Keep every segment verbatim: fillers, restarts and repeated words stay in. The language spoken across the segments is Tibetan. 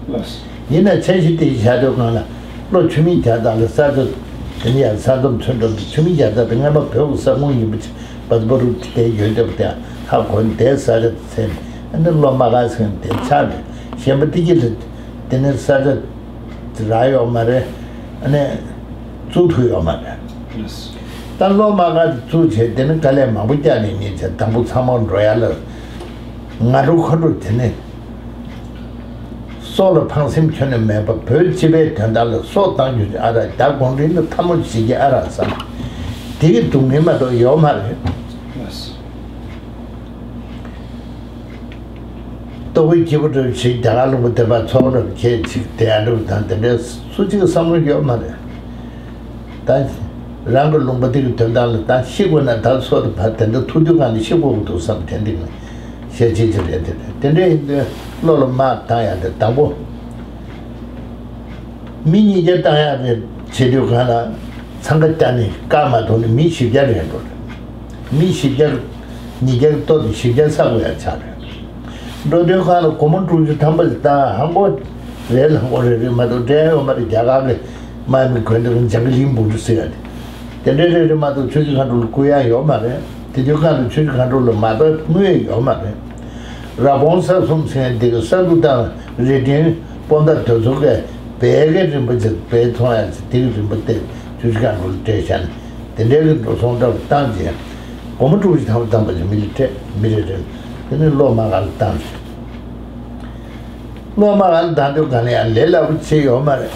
ལགས། ཡིན་ན་འཆར་གཞི་དེ་བཞག་དུས་སྒང་ལ་ལོ་ཆུ་མིག་རྒྱག་སྟངས་ལ་ས་ཆ་དེ་ནི་ཡང་ས་མཚམས་ཚུན་ཆད་དུ་ཆུ་མིག་རྒྱག་སྟངས་དེ་སྔ་མ་བོད་ཀྱི་ས་ཁོངས་ཡིན་པ་ཅིག་བ་ཚོ་བ་རུ་དེ་ཡོད་བསྡད་པ་དེ་ཧ་གོ་ནས་དེའི་ས་ཆ་དེ་བཙལ་ནས་ཨ་ནི་གློ་དམག་ཁ་ཟེར་མཁན་དེ་ཆགས་རེད། གཞན་པ་དེ་གྱི་ལ་དེ་ནི་ས་ཆ་རག་ཡོད་མ་རེད། ཨ་ནི་བཙུགས་ཐུབ་ཡོད་མ་རེད། ད་གློ་དམག་ཁ་དེ་བཙུགས་བྱས་དེ་ནི་དཀའ་ལས་མང་པོ་བརྒྱབ་ནས་ཉེ་ཆར་དང་པོ་ཚང་མ་འགྲོ་ཡ་ལ་ང་འགྲོ་ཁོ་འགྲོ་དེ་ནི། སྲོག་ལ་ཕངས་སེམས་ཁྱོན་ནས་མེད་པ་བོད་སྤྱི་པའི་དོན་དག་ལ་སྲོག་བཏང་རྒྱུ་ཨ་རག་རྒྱ་གུང་ཁྲན་ནི་ཐལ་མོ་བྱེད་ཀྱི་ཨ་རག་བསམ། དེ་གི་སྡུག་བསྔལ་མ་གཏོགས་ཡོད་མ་རེད། ལྟོ་གོས་སྐྱིད་པོ་འདྲ་བོ་ཞིག་རྒྱ་གར་ལུང་པ་བསྡད་པ་ཚོགས་འདྲ་བོ་ཁྱེད་ཅིག་དེ་ཡང་འདྲ་བོ་དང་དེ་འདྲའི་སུ་གཅིག་བསམ་བློ་ཡོད་མ་རེད། ད་རང་གི་ལུང་པ་འདི་གི་དོན་དག་ལ་ད་ཤི་དགོས་ན་ད་སོ་དང་བ་དེ་འདྲ་ཐུག་དུས་གང་ནས་ཤི་དགོས་ཀྱི་འདུག་བསམ་དྲན་འདི་ངས་བཤད་ཅིག་ཅིག་རེད། དེ་རེད། དེ་འདྲ་ཡིན་དུས་བློ་ལ་དམག་བཏང་ཡ་དེ་དང་པོ་མི་ཉིས་བརྒྱ་བཏང་ཡ་རེད། བྱེད་དུས་གང་ལ་འཚང་ཁ་བརྒྱབ་ནས་བཀག་མ་ཐུབ་ནས་མི་བཞི་བརྒྱ་རེད་འགྲོ་རེད། མི་བཞི་བརྒྱ་ཉིས་བརྒྱ་ལྟོ་དང་བཞི་བརྒྱ་ས་དགོས་ཡ་ཆགས་རེད། འགྲོ་དུས་གང་ལ་སྒོར་མོ་དྲུག་ཅུ་ཐམ་པ་ཞིག་བཏང་ཧང་གོ་རེད། ལྷང་གོ་རེད་རེད་མ་གཏོགས་འབྲས་ཡོད་མ་རེད། རྒྱ་གར་གི་དམག་མི་གོན་དུ་ཇང་གི་ལིང་འབུམ་དུ་ཟེར་ཡ་དེ། དེ་འདྲའི་རེ་རེ་མ་གཏོགས་ཆུ་བཞི་མཁའ་འགྲོ་ལ་བསྐུར་ཡ་ཡོད་མ་རེད། དེ་དུས་སྐབས་ལ་ཆུ་བཞི་མཁའ་འགྲོ་ལ་མ་གཏོགས་དངུལ་ཡོད་མ་རེད། ར་བོང་ས་གསུམ་ཟེར་མཁན་དེ་གི་ས་འདུ་དང་རི་སྒྲེང་སྤོམ་མདའ་དེ་ཚོ་གི་བལ་གི་རིན་པོ་ཆེ་བལ་ཚོང་ཡ་ཆེ་དེ་གི་རིན་པོ་ཆེ་ཆུ་བཞི་མཁའ་འགྲོ་ལ་སྤྲད་བཞག་ནས་དེ་འདྲའི་གི་འགྲོ་སོང་འདྲ་བོ་བཏང་རྗེས་སྒོར་མོ་དྲུག་ཅུ་ཐམ་པ་ཐམ་པ་ཞིག་མི་ལ་སྤྲད། མི་རེ་རེ་དེ་ནས་གློ་དམག་ཁ་ལ་བཏང་རེད། གློ་དམག་ཁ་ལ་བཏང་དུས་ག་ནས་ཡང་ལས་སླ་པོ་ཆེ་ཡོད་མ་རེད།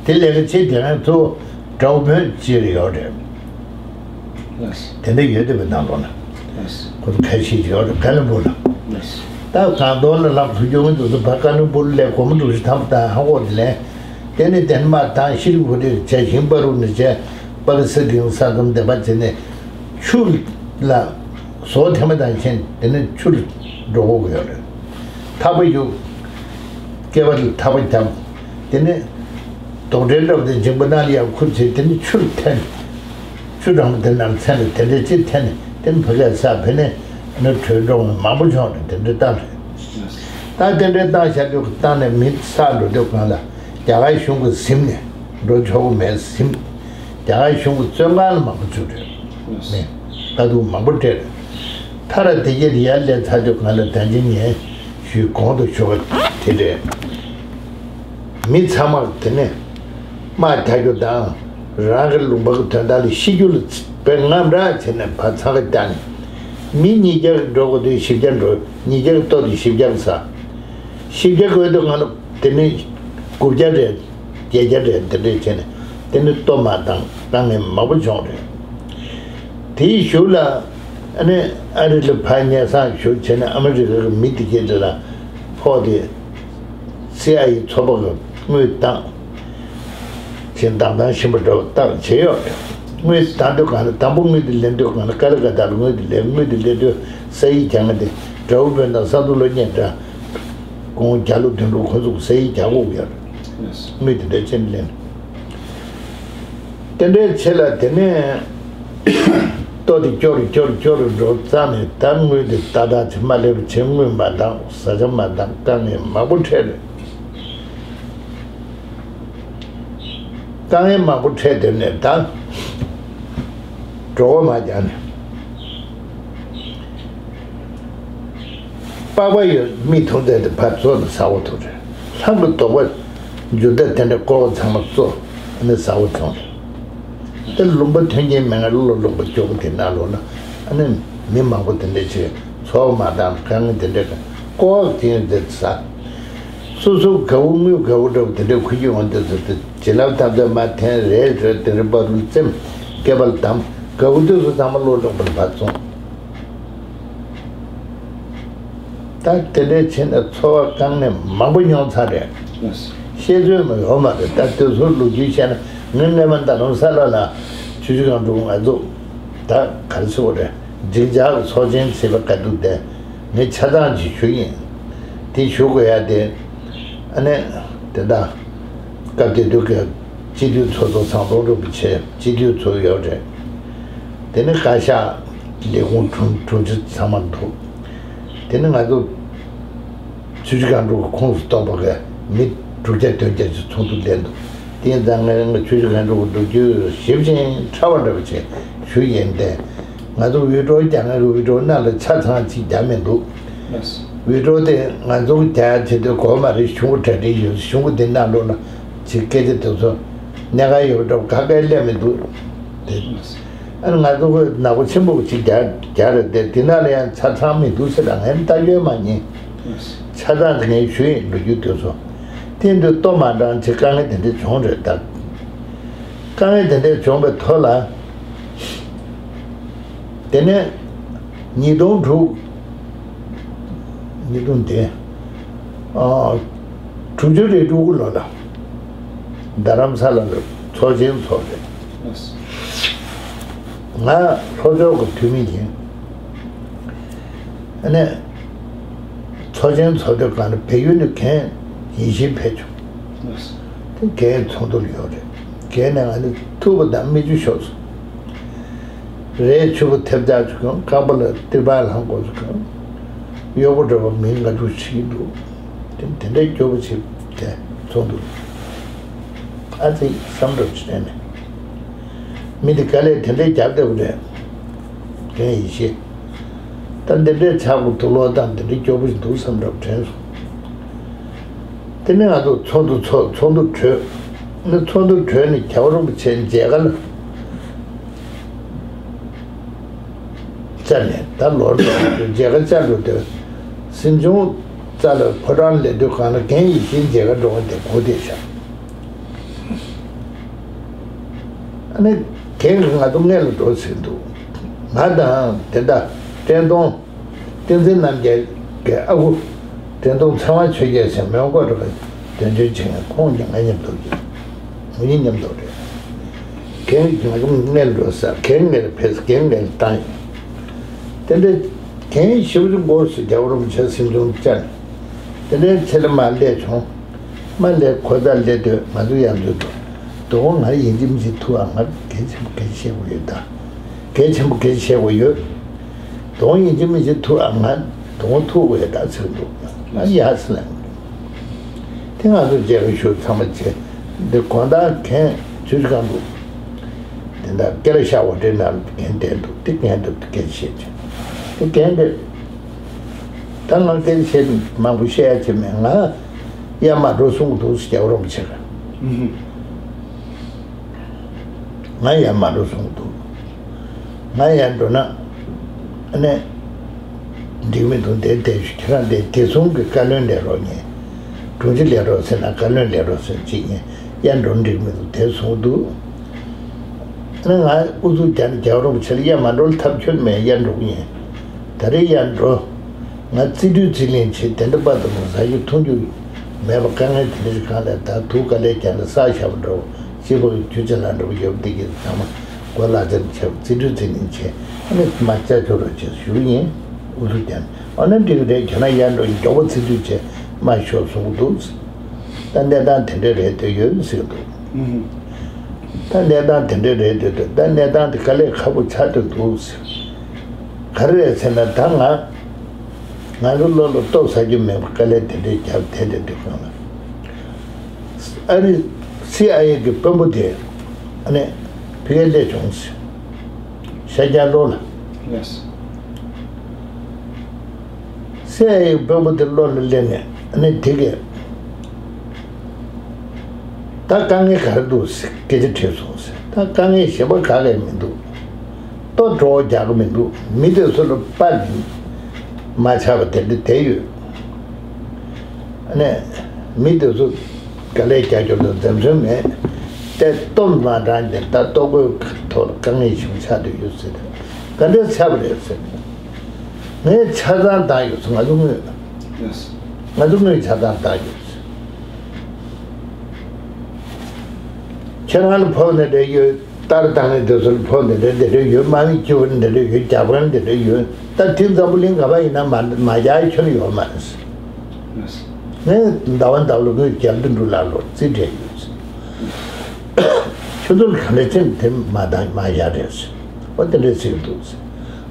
དེ་ལས་ཀ་ཆེ་དེ་རང་ཚོ་དགྲ་བོ་བོད་སྤྱིར་ཡོད་རེད། དེ་འདྲ་ཡོད་དེ་བའི་ནང་ལོགས་ན་ཁོ་ཚོ་ཁ་ཤས་ཡོད་རེད། ཀ་ལ་འབུར་ལ་ད་གང་ཐོག་ལ་ལམ་ཐུག་རྒྱུ་ངོས་འདུག་ཚོ་ཕ་ཀ་ལ་འབུར་ལས་སྒོར་མོ་དྲུག་ཅུ་ཐམ་པ་དང་ཧང་གོ་དེ་ལས་དེ་ནས་དེ་ནས་མ་དང་ཤི་རི་བུ་རི་བྱས་ཞིང་པ་རུ་ནས་བྱས་པ་གི་ས་དིང་ས་ཙམ་བདེ་བ་བྱས་ནས་ཆུ་ལ་ཟོག་འཐེན་པ་དང་ཆེན་དེ་ནས་ཆུར་འགྲོ་དགོས་ཀྱི་ཡོད་རེད། ཐག་པ་གཡུག་སྐེད་པ་ལ་ཐག་པ་བརྒྱབ། དེ་ནས་དོག་ཁྲེལ་འདྲ་བོ་དེ་མཇིང་པ་ནང་ལ་ཡར་ཁུར་བྱས་དེ་ནས་ཆུར་འཐེན། ཆུ་གྲང་མོ་དེ་ནང་ཚན་ལ་དེ་འདྲ་ཅིག་འཐེན་ནས་དེ་ནས་ཕ་གིར་ས་བུད་ནས་ཨ་ནི་བྲོས་འགྲོ་བ་མང་པོ་བྱུང་རེད། དེ་འདྲ་བཏང་རེད། ད་དེ་འདྲ་བཏང་བཞག་དུས་བཏང་ནས་མི་ས་འགྲོ་དུས་གང་ལ་རྒྱ་གར་གཞུང་གིས་ཟིན་ནས་འགྲོ་ཆོག་གི་མེད་ཟིན། རྒྱ་གར་གཞུང་གིས་བཙོན་ཁང་ལ་མང་པོ་བཅུག་རེད། མི་དཀའ་སྡུག་མང་པོ་སྤྲད་རེད། མཐར་དེ་རྗེས་ཡར་སླེབས་ཚར་དུས་གང་ལ་ད་ཅི་ངས་ཞུས་གོང་དུ་ཞུ་བ་དེ་རེད། མི་ཚང་མར་དེ་ནས་དམག་རྒྱག་རྒྱུ་དང་རང་གི་ལུང་པ་གི་དོན་དག་ལ་ཤི་རྒྱུ་ལ་དཔེ་དངངས་སྐྲག་བྱས་ནས་ཕར་འཚང་ཁ་བརྒྱབ་ནས་མི་ཉིས་བརྒྱ་འགྲོ་དགོས་དུས་བཞི་བརྒྱ་འགྲོ། ཉིས་བརྒྱ་གི་ལྟོ་དེ་བཞི་བརྒྱ་གི་ཟ། བཞི་བརྒྱ་དགོས་དུས་ང་ལ་དེ་ནས་དགུ་བརྒྱ་རེད། བརྒྱད་བརྒྱ་རེད། འདི་འདྲས་བྱས་ནས་དེ་ནི་ལྟོ་མ་བཏང་དཀའ་ངལ་མང་པོ་བྱུང་རེད། དེའི་གཞུག་ལ་ཨ་ནི་ཨ་རི་ལ་ཕར་ཉེ་སང་བཞུགས་བྱས་ནས་ཨ་མི་རི་ཀ་གི་མི་དེ་གྱད་དེ་ལ་ཕོག་སྟེ་སི་ཨའི་ཨེ་ཚོགས་པ་གི་དངུལ་བཏང་བྱས་བདམས་ཐོན་ཞིམ་པོ་འདྲ་བོ་བཏང་བྱས་ཡོད་རེད། དངུལ་བཏང་དུས་གང་ལ་དང་པོ་དངུལ་དེ་ལེན་དུས་གང་ལ་ཀ་ལི་ཀ་ཏ་ལ་དངུལ་དེ་ལེན། དངུལ་དེ་ལེན་དུས་ས་ཡིག་རྒྱག་མཁན་དེ་དགྲ་བོ་དཔོན་དང་ས་འདུ་ལོ་གཉིས་འདྲ། དགུང་བརྒྱ་ལོ་དོན་དྲུག་ཁོ་ཚོ་གི་ས་ཡིག་རྒྱག་དགོས་ཀྱི་ཡོད་རེད། དངུལ་དེ་འདྲ་ཅན་ལེན། དེ་འདྲའི་ཆེད་ལ་དེ་ནས་ལྟོ་དེ་སྐྱོ་རུ་སྐྱོ་རུ་སྐྱོ་རུ་འགྲོ་ཙང་ནས་ད་དངུལ་དེ་ཏག་ཏག་ཅིག་མ་སླེབས་པ་བྱས་དངུལ་མ་འདང་། བཟའ་བཅའ་མ་འདང་། དཀའ་ངལ་མང་པོ་འཕྲད་རེད། དཀའ་ངལ་མང་པོ་འཕྲད་དེ་ནས་ད་གྲོད་ཁོག་མ་རྒྱགས་ནས། པགས་པ་ཡོད་མི་ཐུང་ཚད་དེ་ཕར་བཙོས་ནས་ཟ་འོ་ཐུབ་རེད། ལྷམ་གྱི་དོག་པ་འཇུ་ད་དེ་འདྲ་ཀོ་ཀོ་ཚང་མ་བཙོས་ནས་ཟ་འོ་བྱུང་རེད། དེ་ལུང་པ་མཐུན་རྐྱེན་མེད་ང་ལོ་ལོན་པ་སྐྱོ་པོ་དེ་ནང་ལོགས་ན་ཨ་ནི་མི་མང་པོ་དེ་འདྲ་ཅིག་ཚོགས་མ་དང་དཀའ་ངལ་དེ་འདྲ་ཀོ་ཀོ་དེ་ཡོད་དེ་ཟ། སོ་སོ་དགའ་བོ་དངུལ་དགའ་བོ་འདྲ་བོ་དེ་འདྲ་ཁུར་གྱི་འོང་དེ་ཚོ་དེ་བྱིན་རླབས་ཐམས་ཅད་མར་འཐེན་རེད་རེད། དེ་རིམ་པ་རུ་བཙེམ་སྐེད་པ་ལ་བསྡམས། དགའ་བོ་དེ་ཚོ་ཚང་མ་ལོ་ལོན་པ་ལ་ཕར་བཙོང་། ད་དེ་འདྲའི་ཕྱིན་ན་འཚོ་བ་དཀའ་ངལ་མང་པོ་མྱོང་ཚར་རེད། བཤད་ཚོད་མ་ཡོང་མ་རེད། ད་དེ་ཚོ་ལོ་རྒྱུས་བཤད་ན་ངས་སྔས་མ་རྡ་རམ་ས་ལ་ལ་ཆུ་བཞི་སྒང་དྲུག་ང་ཚོ་ད་ག་རེ་ཟེར་དགོས་རེད། འགྲིག་འཇགས་ཀྱི་ཚོགས་ཆེན་ཟེར་བ་ག་འདུག་དེ་ངས་ཆ་ཚང་ཅིག་ཞུ་ཡིན། དེ་ཞུ་དགོས་ཡ་དེ་ཨ་ནི་དེ་ད་སྐབས་དེ་དུས་ཀྱི་སྤྱི་འཐུས་ཚོགས་གཙོ་ཚང་དོན་རིན་པོ་ཆེ་སྤྱི་འཐུས་ཚོགས་ཡོད་རེད། དེ་ནི་བཀའ་ཤག་ལས་ཁུངས་དྲུང་དྲུང་ཆེ་ཚང་མ་འདུག་དེ་ནི་ང་ཚོ་ཆུ་བཞི་སྒང་དྲུག་གི་ཁོངས་སུ་གཏོགས་པ་གི་མི་དྲུག་བརྒྱ་བདུན་བརྒྱ་ཅིག་ཚོགས་འདུ་སླེབས་འདུག་དེ་ཡིན་ཙང་ངས་ང་ཆུ་བཞི་སྒང་དྲུག་གི་ལོ་རྒྱུས་ཞིབ་ཅིང་ཕྲ་བ་འདྲ་བ་ཅིག་ཞུ་ཡིན་ཏེ། ང་ཚོ་ཝི་ཀྲོ་རྒྱག་མཁན་གྱི་ཝི་ཀྲོ་ནང་ལ་ཆ་ཚང་ཅིག་རྒྱག་མི་འདུག་ཝི་ཀྲོ་དེ་ང་ཚོ་གི་རྒྱག་ཡ་བྱེད་དུས་གོ་མ་རེད། གཞུང་གི་གྲ་སྒྲིག་ཡོད། གཞུང་གི་དེ་ནང་ལོགས་ལ་ཅིག་སྐད་ཆ་དེ་ཚོ་གནད་འགག་ཡོད་པ་འདྲ་བ་ག་གེ་སླེབས་མི་འདུག་དེ། ཨ་ནི་ང་ཚོ་གི་ནག་པོ་ཆེན་པོ་གཅིག་རྒྱག་རྒྱག་རེད་དེ། དེ་ནང་ལ་ཡང་ཆ་ཚང་མི་འདུག་ཟེར་ལ་ངས་ལྟ་རྒྱུ་མ་ཉན། ཆ་ཚང་དེ་ངས་ཞུ་ཡིན། ལོ་རྒྱུས་དེ་ཚོ་དེ་འདུག་ལྟོ་མ་འགྲངས་ཅིག་དཀའ་ངལ་དེ་འདྲ་བྱུང་རེད་ད། དཀའ་ངལ་དེ་འདྲ་བྱུང་བའི་ཐོག་ལ། དེ་ནས་ཉིས་སྟོང་དྲུག་ཉིས་སྟོང་དེ། ཨ། དྲུག་ཅུ་རེ་དྲུག་ལོ་ལ་རྡ་རམ་ས་ལ་ལ་ཚོགས་ཆེན་ཚོགས་རེད། ང་ལྷོ་ཕྱོགས་ཀྱི་འཐུས་མི་ཡིན། ཨ་ནི་ཚོགས་ཆེན་ཚོགས་དུས་གང་ལ་བལ་ཡུལ་ནས་རྒན་ཡིད་བཞིན་ཕེབས་བྱུང་། དེ་རྒན་ཚོགས་འདུར་ཡོང་རེད། རྒན་ནས་ང་ནི་ཐུག་པ་དང་མིག་ཆུ་ཤོར་སོང་། རས་ཆུ་བོ་ཐེབས་རྩ་ཆུ་ཁང་རྐང་པ་ལ་ཏིར་པ་ལྷང་དགོས་སུ་ཁང་། གཡོག་པོ་འགྲོ་བ་མི་ལྔ་དྲུག་ཞིག་འདུག་དེ་དེ་འདྲའི་སྐྱོ་པོ་ཞིག་དེ་ཚོགས་འདུ། ཨ་ཙི་བསམ་འགྲོ་ཅི་ནས་ནས། མི་འདི་དཀའ་ལས་དེ་འདྲའི་རྒྱབ་བསྡད་པ་རེད། དེ་ཡིན་ཤེས། ད་འདི་འདྲའི་ཆག་པོ་འདུག་ལོ་དང་འདི་འདྲའི་སྐྱོ་པོ་ཞིག་འདུག་བསམ་འགྲོ་དྲན་སོང་། དེ་ནས་ང་ཚོ་ཚོགས་འདུ་ཚོགས་ཚོགས་འདུ་གྲོལ། ནི་ཚོགས་འདུ་གྲོལ་ནས་རྒྱལ་བ་རིན་པོ་ཆེ་མཇལ་ཁ་ལ། བཅར་ནས་ད་ལོར་མཇལ་ཁ་བཅར་འགྲོ་དུས། སེམས་ཆུང་རྩ་ལ་ཕོ་བྲང་ལས་དུས་གང་ལ་རྒན་ཡིད་བཞིན་མཇལ་ཁ་འགྲོ་བ་དེ་གོ་བདེ་ཤག་ཨ་ནི་རྒན་གྱིས་ང་ཚོ་སྔོན་ལ་འགྲོ་ཟེར་འདུག་ང་དང་དེ་འདྲ་བཀྲས་མཐོང་། བསྟན་འཛིན་རྣམ་རྒྱལ་གྱི་ཨ་ཁུ། བཀྲས་མཐོང་ཚེ་དབང་ཆོས་རྒྱལ་ཟེར་མོན་གྷོ་འགྲོ་བའི་དོན་གཅོད་བྱེད་མཁན་ཁོང་གཉིས་ང་མཉམ་དུ་ཡོད། ངོ་གཉིས་མཉམ་དུ་རེད། རྒན་གྱིས་ང་ཚོ་སྔོན་འགྲོ་ཟེར། རྒན་སྔོན་ལ་ཕེབས། རྒན་སྔོན་ལ་བཏང་ཡིན། དེ་འདྲའི་རྒན་ཞིབ་ཏུ་འགོར་སོང་། རྒྱལ་བ་རིན་པོ་ཆེ་སེམས་ཆུང་བཅར་ནས། དེ་འདྲའི་ཚེ་ལ་མ་སླེབས་བྱུང་། མ་སླེབས་གོ་ད་སླེབས་དུས་ང་ཚོ་ཡང་འཛུལ་འགྲོ། དོ་དགོང་ང་ཡིན་གཅིག་མིན་གཅིག་ཐུག་ཨ། ང་གལ་ཆེན་པོ་གལ་ཆེ་བོ་ཡོད་ད། གལ་ཆེན་པོ་གལ་ཆེ་བོ་ཡོད། དོ་དགོང་ཡིན་གཅིག་མིན་གཅིག་ཐུག་ཨ། ང་དོ་དགོང་ཐུག་དགོས་ཡོད་ད་ཟེར་འདུག་ང་ཡ་ཟེར་ལབ། དེ་ང་ཚོ་མཇལ་ཁ་ཞུ་ཚང་མ་བྱས། འདི་དགོང་དག་གན་ཆུ་ཆུ་གང་འདུག་དེ་འདྲ་སྐད་ལ་ཤ་བ་འདྲེ་ན་གན་བསྡད་འདུག་དེ་གན་འདུག་སྐད་བཤད་ཀྱི། དེ་གན་འདི། ད་ང་སྐད་བཤད་མང་པོ་བཤད་ཡ་ཅི་མེད། ང་ཡར་མ་འགྲོ་གསུང་གི་འདུག་ཟེར་རྒྱལ་བ་རིན་པོ་ཆེ་ལ། ང་ཡར་མ་འགྲོ་གསུང་གི་འདུག་ང་ཡར་འགྲོ་ན་ཨ་ནི་འགྲིག་མི་འདུག་དེ་དེ་ཁྱེད་རང་དེ་དེ་གསུང་གི་བཀའ་བློན་ལས་རོགས་ཉན། དྲུང་ཆེ་ལས་རོགས་ཟེར་ན་བཀའ་བློན་ལས་རོགས་ཟེར་ཅིག་ཉན། ཡར་འགྲོ་འགྲིག་མི་འདུག་དེ་གསུང་གི་འདུག་ཨ་ནི་ང་ཨུ་ཚུགས་རྒྱག་ནས་རྒྱལ་བ་རིན་པོ་ཆེ་ལ་ཡར་མ་འགྲོ་ལ་ཐབས་ཁྱོན་མེད། ཡར་འགྲོ་གི་ཡིན། ད་རེས་ཡར་འགྲོ། ང་རྩིས་སྤྲོད་རྩིས་ལེན་བྱེད། དེ་འདྲ་པ་དང་ཟ་རྒྱུ་འཐུང་རྒྱུ་མེད་པ། དཀའ་ངལ་དེ་འདྲ་ཞིག་གང་ལས་ད་དུག་ག་ལས་ཀྱང་ལ་ས་ཞབས་འགྲོ། སྐྱིད་པོ་རྒྱུ་ཅི་ལ་འགྲོ་ཡོད་འདི་གི་ཚང་མ་གོ་ལ་ཚན་བྱེད། རྩིས་སྤྲོད་རྩིས་ལེན་བྱེད། ཨ་ནི་མ་བཅའ་ཆོག་རོགས་བྱེད་ཞུ་ཡིན། ཨུ་ཚུགས་རྒྱག་ནས་ཨ་ནི་འགྲིག་རེད། ཁྱེད་རང་ཡར་འགྲོ་མགྱོགས་པོ་རྩིས་སྤྲོད་བྱེད་མ་ཤོག་གསུང་གི་འདུག་ད་གནས་སྟངས་དེ་འདྲ་རེད་འདོད་ཡོད་ཟེར་གི་འདུག་ད་གནས་སྟངས་དེ་འདྲ་རེད་འདོད་འདུག་ད་གནས་སྟངས་དེ་དཀའ་ལས་ཁག་པོ་ཆགས་བསྡད་འདུག་ཟེར། ག་རེ་རེད་ཟེར་ན་ད་ང་ང་ཚོ་བློ་ལ་ལྟོ་ཟ་རྒྱུ་མེད་པ། དཀའ་ལས་དེ་འདྲའི་རྒྱབ་དེ་འདྲ་འདུག་གང་ལ། ཨ་རི་སི་ཨའི་ཨེ་གི་དཔོན་པོ་དེ་ཨ་ནི་ཕ་གིར་སླེབས་བྱུང་ཟེར། ཤར་རྒྱག་ལོ་ལ། སི་ཨའི་ཨེ་དཔོན་པོ་དེ་བློ་ལ་སླེབས་ནས་ཨ་ནི་དེ་གས། ད་དཀའ་ངལ་ག་རེ་འདུག་ཟེར་སྐད་ཆ་དྲིས་སོང་ཟེར། ད་དཀའ་ངལ་གཞན་པ་ག་གེ་མི་འདུག་ལྟོ་གྲོགས་རྒྱག་གི་མི་འདུག་མི་དེ་ཚོ་ལ་དཔའ་མ་ཆགས་པ་དེ་འདྲ་བསྡད་ཡོད། ཨ་ནི་མི་དེ་ཚོ་དཀའ་ལས་རྒྱག་རྒྱུ་ལ་འཛེམ་ཟོན་མེད། དེ་སྟོབས་མ་དྲང་དེ་ད་ལྟོ་གོས་ཐོག་ལ་དཀའ་ངལ་ཞིག་ཆགས་བསྡད་ཡོད་ཟེར། ག་འདྲ་ཆགས་པ་རེད་ཟེར། ངས་ཆ་ཚང་བཏང་ཡོད་ཟེར། ང་ཚོ་དངོས། ང་ཚོ་དངོས་ཆ་ཚང་བཏང་ཡོད་ཟེར། ཁྱེད་རང་ལ་ཕོག་ནས་འདྲ་ཡོད། ལྟར་བཏང་ནས་དེ་ཚོ་ལ་ཕོག་ནས་འདྲ་འདི་འདྲ་ཡོད། དམག་མི་སྐྱོ་བོ་འདི་འདྲ་ཡོད། རྒྱ་དཔོན་འདི་འདྲ་ཡོད། ད་དེ་འཛམ་བུ་གླིང་ག་པ་ཡིན་ན་མ་མ་རྒྱག་ཁྱོན་ཡོད་མ་རེད་ཟེར། ངས་ཟླ་བ་ཟླ་བ་ལ་ངོས་རྒྱལ་དུ་འགྲོ་ལ་ལོ་རྩིས་སྤྲད་ཡོད་ཟེར། ཁྱོད་ཚོ་ལ་ག་འདྲ་ཅན་དེ་མ་བཏང་མ་བཞག་རེད་ཟེར། འོ་དེ་འདྲ་ཟེར་གི་འདུག་ཟེར།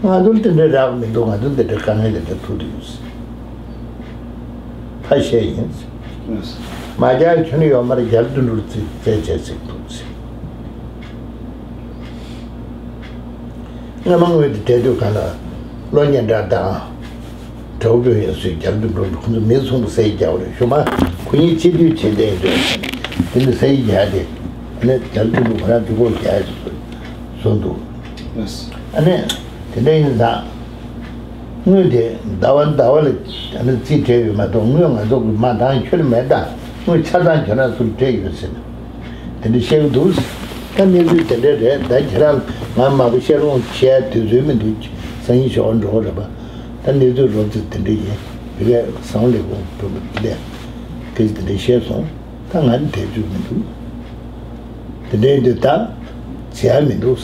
ང་ཚོ་ལ་དེ་འདྲ་རག་མི་འདུག་ང་ཚོ་འདི་འདྲ་དཀའ་ངལ་དེ་འདྲ་ཐུག་འདུག་ཟེར། ཨ་བཤད་ཡིན། མ་རྒྱག་ཁྱོན་ཡོད་མར་རྒྱལ་དུ་འགྲོ་ཚིག་བཙལ་བྱས་ཚིག་ཐུག་ཚེ། སྔ་མ་དངོས་དེ་བྲལ་དུས་གང་ལ་བློ་སྙན་གྲགས་དང་། དྲའུ་བོད་ཡིན་སུས་རྒྱལ་དུ་འགྲོ་འདུག་ཁོ་ཚོ་མི་ཚོང་པ་སའི་རྒྱག་རེད་ཞུ་མ། ཁོ་གཉིས་ཆེ་དུས་ཆེ་བསྟན་འདོད། དེ་ནི་སའི་རྒྱག་དེ། ཨ་ནི་རྒྱལ་དུ་འགྲོ་ཁོ་རང་དུ་གོ་རྒྱག་བཟོ་འདུག་ཨ་ནི་དེ་འདྲ་ཡིན་ཙང་། དངུལ་དེ་ཟླ་བ་ཟླ་བ་ལ་ཨ་ནི་རྩིས་སྤྲད་ཡོད་མ་གཏོགས་དངུལ་ང་ཚོ་གི་མ་འདང་ཁྱོད་མེད་ད། དངུལ་ཆ་ཚང་ཁྱོད་རང་ཚོར་སྤྲད་ཡོད་ཟེར་ནས་དེ་འདྲ་བཤད་གི་འདུག་ད་གནས་ཚུལ་དེ་འདྲ་རེད། ད་ཁྱེད་རང་ང་མང་པོ་བཤད་ལོང་བྱས་དུས་ཚོད་མི་འདུག་སང་ཉིན་ཞོགས་འགྲོ་རེད་པ། ད་གནས་ཚུལ་རོབ་ཙམ་དེ་འདྲ་ཡིན། དེ་གས་བཟང་ལས་ཁུངས་བུ་མོ་ལས་སྐད་ཆ་དེ་འདྲ་བཤད་སོང་། ད་ང་ནི་དེ་བཅུག་མི་འདུག་དེ་འདྲ་ཡིན་དུས་ད་བྱེད་ཡ་མི་འདུག་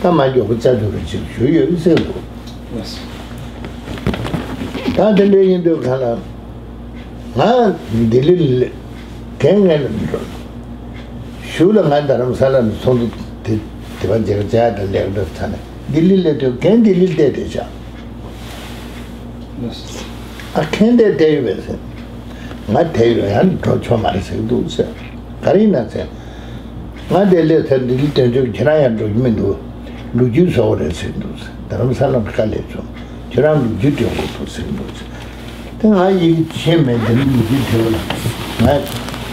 ད་མ་མགྱོགས་པོ་རྩ་དུ་རུ་ཅིག་ཞུ་ཡོད་ཟེར་འདུག་ད་དེ་འདྲ་ཡིན་དུས་གང་ལ་ང་ལྡི་ལི་ལ་གན་ངན་ལ་མི་འགྲོ། གཞུག་ལ་ང་རྡ་རམ་ས་ལ་ནས་ཚོགས་འདུ་དེ་དེ་བ་མཇལ་ཁ་བྱ་ཡ་དང་ལེགས་འགྲུབ་ཚ་ནས་ལྡི་ལི་ལ་དུས་གན་ལྡི་ལི་བལྟས་བསྡད་བཞག་ཨ་ཁན་དེ་དེ་ཡོད་པས་ཟེར། ང་དེ་ཡོད་ཡང་འགྲོ་ཆོག་མ་རེད་ཟེར་གི་འདུག་ཟེར། ག་རེ་ཡིན་ན་ཟེར། ང་དེ་ལས་ཟེར་འདི་ལི་དོན་ཆོག་ཁྱེད་རང་ཡང་འགྲོ་གི་མི་འདུག་ལོ་རྒྱུས་བཟོ་བ་རེད་ཟེར་གི་འདུག་ཟེར། རྡ་རམ་ས་ལ་དཀའ་ལས་བྱུང་ཁྱེད་རང་ལོ་རྒྱུས་འགྲོ་དགོས་འདུག་ཟེར་གི་འདུག་ཟེར། དེ་ང་ཡིག་ཆེན་མེད་དེ་ལོ་རྒྱུས་འགྲོ་ལ་ང་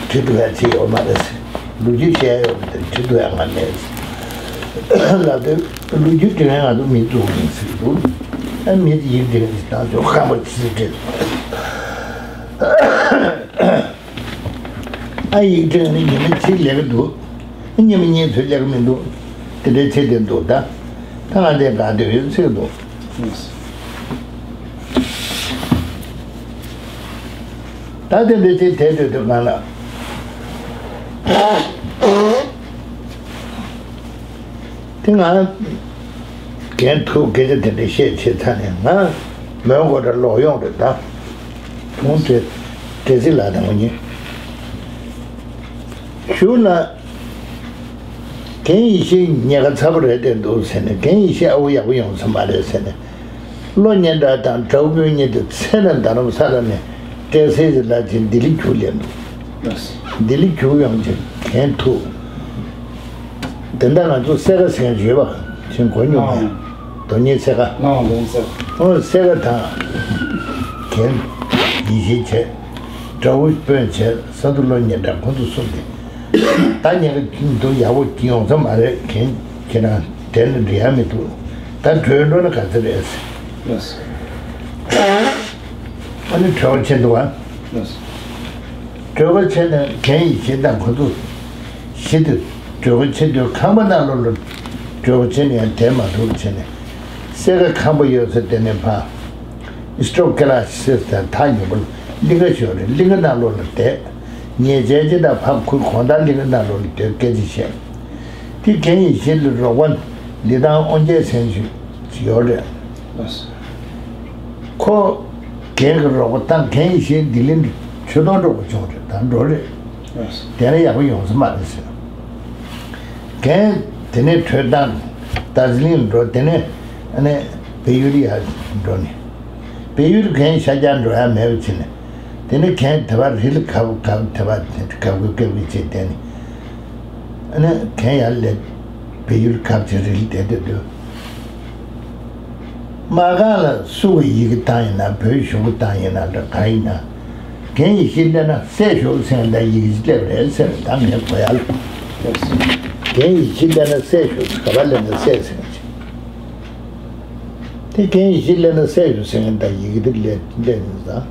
བྲིས་འདུག་ཡ་ཆེ་ཡོད་མ་རེད་ཟེར། ལོ་རྒྱུས་བཤད་ཡོད་མི་དེ་བྲིས་འདུག་ཡ་ང་མེད་ཟེར། ལབ་དུས། ལོ་རྒྱུས་དྲི་བའི་ང་ཚོ་མི་བཙུགས་མིན་ཟེར་གྱི་འདུག་ཨ་མི་ཡིག་དྲི་བའི་ནང་ཚོ་ཁམས་པ་ཆི་ཟིག་དྲི། ཨ་ཡིག་དྲི་བའི་ནི་ཉི་མ་གཅིག་ལས་ཀ་འདུག་ཉི་མ་གཉིས་ཚོད་ལས་ཀ་མི་འདུག་དེ་འདྲའི་ཚེ་དེ་འདུག་ད་ད་ང་འདས་ག་འདོད་ཡོད་ཚེ་འདུག་ད་དེ་འདྲའི་ཚེ་དེ་འདོད་དུ་གང་ལ། དེ་ང་རང་རྒན་ཐུག་སྐད་ཆ་དེ་འདྲ་བཤད་བྱེད་ཚར་ནས་ང་མོན་གྷོ་འདྲ་ལོག་ཡོང་རེད་ད། དུང་དེ་དེ་སྲིད་ལ་དང་ཉིན་ཞུ་ལ་རྒན་ཡེ་ཤེས་ཉེ་ཁ་ཚ་པོ་རེད་དེ་འདུག་ཟེར་ནས་རྒན་ཡེ་ཤེས་ཨ་བོ་ཡག་པོ་ཡོང་ས་མ་རེད་ཟེར་ནས། བློ་སྙན་གྲགས་དང་དྲའུ་བོན་གཉིས་དེ་ཚེ་ན་རྡ་རམ་ས་ལ་ནས་སྤྲད་སའི་ལ་ཅིག་ལྡི་ལི་རྒྱུགས་ལེན་འདུག་ལྡི་ལི་རྒྱུགས་ཡོང་ཅིག་གན་ཐུག་དེ་འདྲ་ང་ཚོ་སེ་ཁ་ཟེར་མཁན་ཡོད་པ་ཅིག་གོ་མྱོང་མེད། རྡོ་སྙེ་སེ་ཁ་ཨོ་སེ་ཁ་དང་གན་ཡིད་བཞིན་བྱས་དགྲ་བོ་དཔོན་བྱས་ས་འདུ་བློ་སྙན་གྲགས་ཁོ་ཚོ་གསུམ་དེ་ད་ཉེ་ཁ་འདུག་ཡག་པོ་ཡོང་ས་མ་རེད་གན་ཁྱེད་རང་དྲན་ནས་འགྲིག་ཡ་མི་འདུག་ད་བྲོས་འགྲོ་ན་ག་ཚོད་རེད། ཨ་ནི་བྲོས་པ་ཆེ་འདུག་ཨ། བྲོས་པ་ཆེ་ནས་གན་ཡིད་བཞིན་དང་ཁོ་ཚོ་ཞི་དུ་བྲོས་པ་ཆེ་དུས་ཁང་པ་ནང་ལོགས་ལ་བྲོས་པ་ཆེ་ནས་ཡང་བསྡད་མ་ཐུབ་པ་བྱས་ནས་སེ་ཁ་ཁང་པ་ཡོད་ས་དེ་ནས་ཕར་སི་ཏོ་ཀེ་ལ་སི་དང་ཐག་ཉེ་པོ་གླིང་ག་ཞོར་རེད། གླིང་ག་ནང་ལོགས་ལ་བསྡད། ཉེ་ཆར་ཅི་དང་ཕར་ཁུར་དགོང་དག་གླིང་ག་ནང་ལོགས་ལ་སྡོད་སྐད་ཆ་བཤད། དེ་གན་ཡིད་བཞིན་ལ་རོགས་པ་ལི་ཐང་དབང་རྒྱལ་ཟེར་མཁན་ཞིག་ཡོད་རེད། ཁོ་རྒན་གྱི་རོགས་པ་བཏང་། རྒན་ཡེ་ཤེས་ལྡི་ལི་ཆོས་ཐོག་འགྲོ་དགོས་བྱུང་རེད། ད་འགྲོ་རེད། དེ་ནས་ཡག་པོ་ཡོང་ས་མ་རེད་ཟེར། རྒན་དེ་ནས་བྲོས་བཏང་། རྡོ་རྗེ་གླིང་འགྲོ། དེ་ནས་ཨ་ནས་བལ་ཡུལ་ཡར་འགྲོ་ནས། བལ་ཡུལ་རྒན་ཤར་རྒྱག་འགྲོ་ཡ་མེད་པ་བྱས་ནས། དེ་ནས་རྒན་དེ་བར་རི་ལ་གབ་གབ་དེ་བར་གབ་གབ་གབ་གབ་བྱས་བསྡད་ནས། ཨ་ནི་རྒན་ཡར་སླེབས། བལ་ཡུལ་གབ་བྱས་རི་ལ་བསྡད་བསྡད་དུས། མ་གང་ལ་སུ་གི་ཡི་གེ་བཏང་ཡིན་ན། བོད་གཞུང་གི་བཏང་ཡིན་ན་འདྲ་གང་ཡིན་ན། རྒན་ཡེ་ཤེས་སླེབས་ན་གསལ་ཞོག་ཟེར་ཡང་ད་ཡི་གེ་ཅིག་སླེབས་རེད་ཟེར། ད་ངས་གོ་ཡ་ལ། རྒན་ཡེ་ཤེས་སླེབས་ན་གསལ་ཞོག་ག་པར་སླེབས་ན་གསལ་ཟེར་ཅིག་དེ་རྒན་ཡེ་ཤེས་སླེབས་ན་གསལ་ཞོག་ཟེར་ཡང་ད་ཡི་གེ་དེ་སླེབས་སླེབས་ཡིན་ཙང་།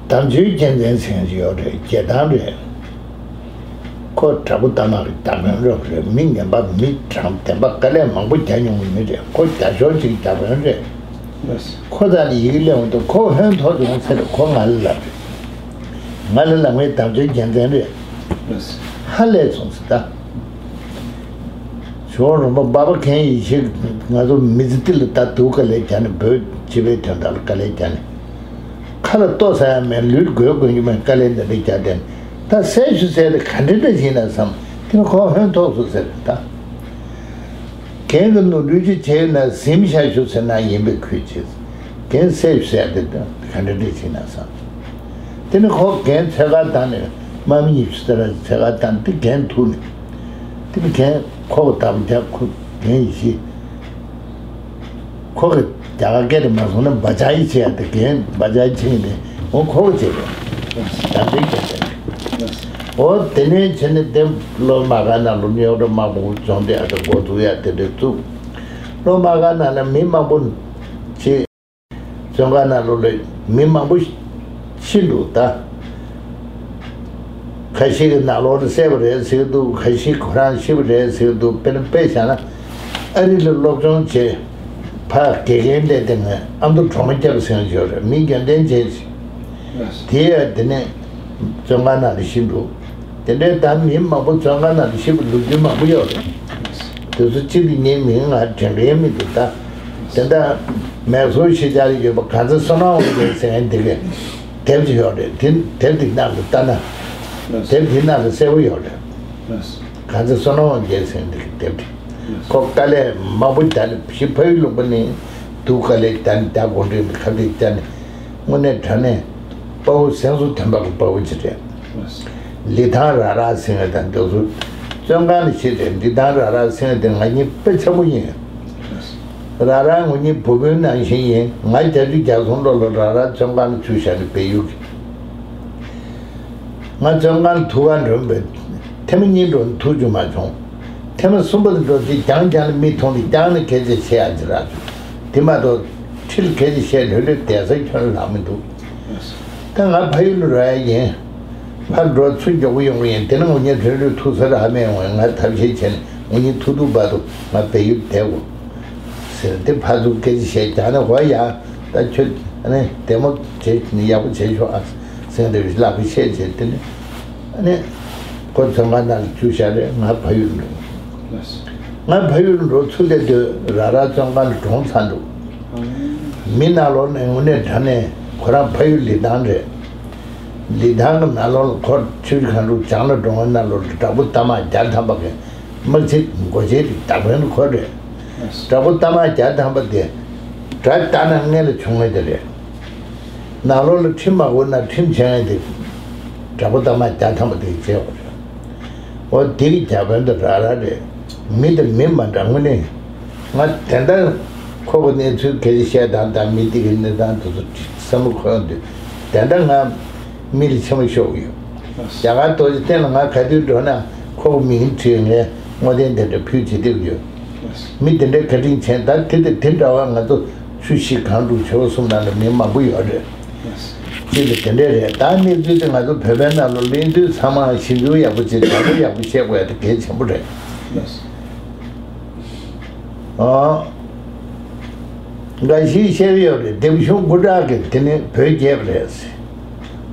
དམ་ཆོས་རྒྱལ་མཚན་ཟེར་མཁན་ཞིག་ཡོད་རེད། རྒྱལ་ཐང་རེད། ཁོ་དྲག་པོ་གཏའ་མ་གི་བརྒྱ་དཔོན་རབ་རེད། མི་ངན་པ་མི་དྲང་བདེན་པ་དཀའ་ལས་མང་པོ་རྒྱག་མྱོང་བའི་མི་རེད། ཁོ་རྒྱ་ཤོར་ཅིག་བརྒྱ་དཔོན་རེད། ཁོ་རྩ་ནས་ཡི་གེ་སླེབས་འོང་དུས་ཁོ་ཧོན་ཐོར་ཡོང་ཚེ་རེད། ཁོ་ང་ལ་ལབ་རེད། ང་ལ་ལབ་མཁན་དམ་ཆོས་རྒྱལ་མཚན་རེད། ཧ་ལས་སོང་ཟེར་ད། ཇོ་བོ་རོང་པོ་སྦ་པ་མཁན་ཡེ་ཤེས་ང་ཚོ་མི་ཚེ་འདི་ལ་ད་སྡུག་དཀའ་ལས་རྒྱག་ནས། བོད་སྤྱི་པའི་དོན་དག་ལ་དཀའ་ལས་རྒྱག་ནས། ཁ་ལ་ལྟོ་ཟ་ཡ་མེད། ལུས་དགོས་དགོས་རྒྱུ་མེད། དཀའ་ལས་འདི་འདྲ་རྒྱག་བསྡད་ནས། ད་གསལ་ཞུ་ཟེར་དེ་ག་འདྲ་འདྲ་ཞིག་ཡིན་ན་བསམ། དེ་ནི་ཁོ་ཧོན་ཐོར་སོང་ཟེར་ད། རྒན་གྱི་ནོར་འཁྲུལ་ཅིག་བྱས་ན་གཟིམ་ཤག་ཞུ་ཟེར་ན་ཡིན་པའི་ཁུལ་བྱས། རྒན་གསལ་ཞུ་ཟེར་དེ་ད་ག་འདྲ་འདྲ་ཞིག་ཡིན་ན་བསམ། དེ་ནི་ཁོ་རྒན་འཚོལ་ག་བཏང་ནས་དམག་མི་ཉི་ཤུ་ཙམ་ར་འཚོལ་ག་བཏང་དེ་རྒན་ཐུག་ནས། དེ་ནི་རྒན་ཁོ་གི་བདག་པོ་རྒྱག་ཁོ་རྒན་ཡེ་ཤེས། ཁོ་གི་རྒྱ་གར་སྐད་དེ་མ་སོང་ན་བ་ཅའི་བྱས་ཏེ་རྒན་བ་ཅའི་ཕྱིན་ནས་འོ་ཁོ་གི་བྱས་ཏེ། དམ་པའི་སྐད་དེ། འོ་དེ་ནས་བྱས་ནས་དེ་སློབ་མ་ག་ན་ལོ་ཉོག་འགྲོ་མང་པོ་བྱུང་སྟེ་ཨ་ད་འགོ་འཛུགས་ཡ་དེ་འདྲ་བཙུགས། སློབ་མ་ག་ན་ལ་མི་མང་པོ་ཆེ། བཙོན་ཁང་ནང་ལོགས་ལ་མི་མང་པོ་ཤི་འདུག་ད། ཁ་ཤས་ཀྱི་ནང་ལོགས་ལ་བསད་པ་རེད་ཟེར་གྱི་འདུག་ཁ་ཤས་ཁོ་རང་ཤི་བ་རེད་ཟེར་གྱི་འདུག་དཔེར་ན་དཔེ་བཞག་ན་ཨ་རི་ལ་སློབ་སྦྱོང་བྱས་ཕར་དགེ་རྒན་བསྡད་དེ་ང་ཨ་མདོ་གྲོང་མ་སྐྱབས་ཟེར་ཡོད་རེད། མི་རྒྱུན་ལྡན་ཅན་ཞིག་དེ་ཡང་དེ་ནས་བཙོན་ཁང་ནང་ལ་ཤི་འདུག་དེ་འདྲའི་ད་མི་མང་པོ་བཙོན་ཁང་ནང་ལ་ཤི་བ་ལོ་རྒྱུས་མང་པོ་ཡོད་རེད། དེ་ཚོ་གཅིག་དེ་ངའི་མིང་ང་དྲན་གི་མི་འདུག་ད། དེ་འདྲ་མེ་སོར་ཤེས་བྱ་ཡོད་པ་གངས་རྩེ་བསོད་ནམས་དབང་རྒྱལ་ཟེར་མཁན་དེ་གའི་དེབ་ཅིག་ཡོད་རེད། དེ་དེབ་དེ་ནང་དུ་ལྟ་ན། དེབ་དེ་ནང་དུ་གསལ་པོ་ཡོད་རེད། གངས་རྩེ་བསོད་ནམས་དབང་རྒྱལ་ཟེར་མཁན་དེ་གའི་དེབ་དེ། ཁོ་དཀའ་ལས་མང་པོ་བརྒྱབ་ནས་ཕྱི་ཕ་ཡུལ་ལུང་པ་ནས་སྡུག་དཀའ་ལས་བརྒྱབ་ནས་རྒྱ་གུང་ཁྲན་གྱི་ཁ་གཏད་བཅག་ནས། དངོས་གནས་དྲང་གནས་དཔའ་བོ་སེམས་གསོ་ཐོན་པ་གི་དཔའ་བོ་ཅིག་རེད། ལི་ཐང་ར་ར་ཟེར་མཁན་དང་དེ་ཚོ་བཙོན་ཁང་ནས་ཤི་རེད། ལི་ཐང་ར་ར་ཟེར་མཁན་དེ་ང་གཉིས་དཔེ་ཆེན་པོ་ཡིན། ར་ར་ངོ་གཉིས་བུ་སྤུན་ནང་བཞིན་ཡིན། ང་བརྒྱད་ཅུ་གྱ་གསུམ་ལོ་ལ་ར་ར་བཙོན་ཁང་ནས་ཚུར་བཞག་ནས་བལ་ཡུལ་གྱི། ང་བཙོན་ཁང་ནས་ཐུག་ག་འགྲོ་བས་ཐེངས་མ་གཉིས་འགྲོ་ནས་ཐུག་རྒྱུ་མ་བྱུང་། ཐེངས་མ་གསུམ་པ་དེ་འགྲོ་དུས་རྒྱང་རྒྱང་ནས་མི་མཐོང་དུས་རྒྱང་ནས་སྐད་ཆ་བཤད་ཡ་ཅིག་རག་བྱུང་། དེ་མ་གཏོགས་ཁྲིར་སྐད་ཆ་བཤད་ལྷོད་ལྷོད་བསྡད་ས་ཁྱོན་ལྷག་མི་འདུག་ད་ང་ཕ་ཡུལ་ལ་འགྲོ་ཡ་ཡིན། ཕར་འགྲོ་ཚུར་མགྱོགས་པོ་ཡོང་གི་ཡིན། དེ་ནས་ངོ་ཉལ་ལྷོད་ལྷོད་ཐུག་ས་རག་མེད་འོང་། ང་ཐབས་ཤེས་བྱས་ནས་ངོ་ཉལ་ཐུག་ཐུག་བར་དུ་ང་བལ་ཡུལ་བསྡད་དགོས་ཟེར་ཏེ་ཕར་ཚུར་སྐད་ཆ་བཤད་རྒྱང་ནས། འོ་ཡ། ད་ཁྱོད་ཨ་ནི་བདེ་མོ་བྱེད་ནི་ཡག་པོ་བྱེད་ཤོག་ཨ་ཟེར་ཏེ་ལག་པ་བཤད་བྱས་དེ་ནས་ཨ་ནི་ཁོ་བཙོན་ཁང་ནང་ལ་བཅུག་བཞག་རེད། ང་ཕ་ཡུལ་འགྲོ། ང་ཕ་ཡུལ་འགྲོ་ཚུར་སླེབས་དུས་ར་ར་བཙོན་ཁང་ལ་གྲོངས་ཚར་འདུག་མི་ནང་ལོགས་ནས་དངོས་གནས་དྲང་གནས་ཁོ་རང་ཕ་ཡུལ་ལི་ཐང་རེད། ལི་ཐང་གི་ནང་ལོགས་ལ་ཁོ་ཆུ་བཞི་སྒང་དྲུག་བྱང་ལ་འགྲོ་བའི་ནང་ལོགས་ལ་དྲག་པོ་རྟ་དམག་བརྒྱ་ཐམ་པ་གི་དམག་སྤྱི་འགོ་བྱེད་དེ་བདག་དཔོན་ཁོ་རེད། དྲག་པོ་རྟ་དམག་བརྒྱ་ཐམ་པ་དེ་དགྲ་ལྟ་ན་མངལ་ལ་ཆུང་ངེས་དེ་རེད། ནང་ལོགས་ལ་ཁྲིམས་མ་དགོས་ན་ཁྲིམས་བྱེད་མཁན་དེ་དྲག་པོ་རྟ་དམག་བརྒྱ་ཐམ་པ་དེ་བྱེད་དགོས་རེད། འོ་དེ་གི་བརྒྱ་དཔོན་དེ་ར་ར་རེད། མི་དེ་མི་མ་འདྲ་དངོས་གནས། ང་དེ་འདྲ་ཁོ་གི་གནས་ཚུལ་སྐད་ཆ་བཤད་སྟངས་དང་མི་དེ་གི་གནས་སྟངས་དེ་ཚོ་བསམ་བློ་འཁོར་ཡོང་དུས་དེ་འདྲ་ང་མི་ལ་མཆི་མ་ཤོར་གི་ཡོད། རྒྱ་གར་རྡོ་རྗེ་གདན་ལ་ང་ག་དུས་འགྲོ་ན་ཁོ་གི་མིང་བྲིས་ངས་བསྔོ་རྟེན་དེ་འདྲ་ཕུལ་བྱེད་བསྡད་ཀྱི་ཡོད། མི་དེ་འདྲའི་བཀའ་དྲིན་ཆེན། ད་དེ་དེ་དེ་འདྲ་བ་ང་ཚོ་ཆུ་བཞི་སྒང་དྲུག་ཆུ་བོ་གསུམ་ནང་ལ་མི་མང་པོ་ཡོད་རེད། གཅིག་ལ་དེ་འདྲས་རེད། ད་གནས་ཚུལ་དེ་ང་ཚོ་བོད་པའི་ནང་ལ་གླེང་དུས་ཚང་མ་ཞིབ་འཇུག་ཡག་པོ་བྱེད། དྲང་པོ་ཡག་པོ་བཤད་དགོས་ཡ་དེ་གལ་ཆེན་པོ་རེད། ཨོ། འགའ་ཞིག་བཤད་ཡོད་རེད། ལྡེམ་ཆུང་སྐུ་དྲག་གིས་དེ་ནི་བོད་རྒྱས་པ་རེད།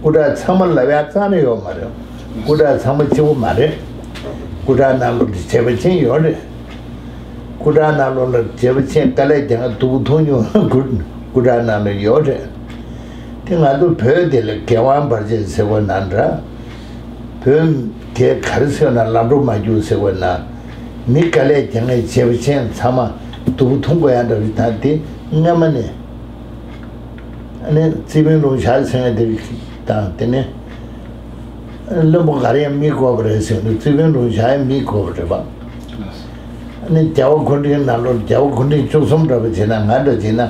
སྐུ་དྲག་ཚང་མ་ལབ་ཡ་རྩ་ནས་ཡོད་མ་རེད། སྐུ་དྲག་ཚང་མ་གཅིག་པོ་མ་རེད། སྐུ་དྲག་ནང་ལོགས་ལ་བྱས་པ་ཅན་ཡོད་རེད། སྐུ་དྲག་ནང་ལོགས་ལ་བྱས་པ་ཅན་དཀའ་ལས་རྒྱག་མཁན་སྡུག་པོ་མཐོང་མྱོང་སྐུ་སྐུ་དྲག་ནང་ལ་ཡོད་རེད། དེ་ང་ཚོ་བོད་དེ་ལ་རྒྱལ་དབང་བར་ཆད་ཟེར་བ་ན་འདྲ། བོད་དེ་ག་རེ་ཟེར་ན་ལམ་འགྲོ་མ་རྒྱུག་ཟེར་བ་ན། མི་དཀའ་ལས་རྒྱག་མཁན་བྱས་པ་ཅན་ཚང་མ་སྡུག་པོ་མཐོང་དགོས་ཡ་འདྲ་བ་ཞིག་དང་དེ་སྔ་མ་ནས། ཨ་ནི་རྩིས་དཔོན་ལུང་ཤར་ཟེར་མཁན་དེ་དང་དེ་ནས། བློན་པོ་ག་རེ་ཡང་མི་དགོས་པ་རེད་ཟེར་ནས་རྩིས་དཔོན་ལུང་ཤར་ཡང་མི་དགོས་པ་རེད་པ། ཨ་ནི་རྒྱལ་བ་སྐུ་ཕྲེང་ནང་ལོགས་རྒྱལ་བ་སྐུ་ཕྲེང་བཅུ་གསུམ་འདྲ་པོ་བྱས་ན་ང་འདྲ་བྱས་ན་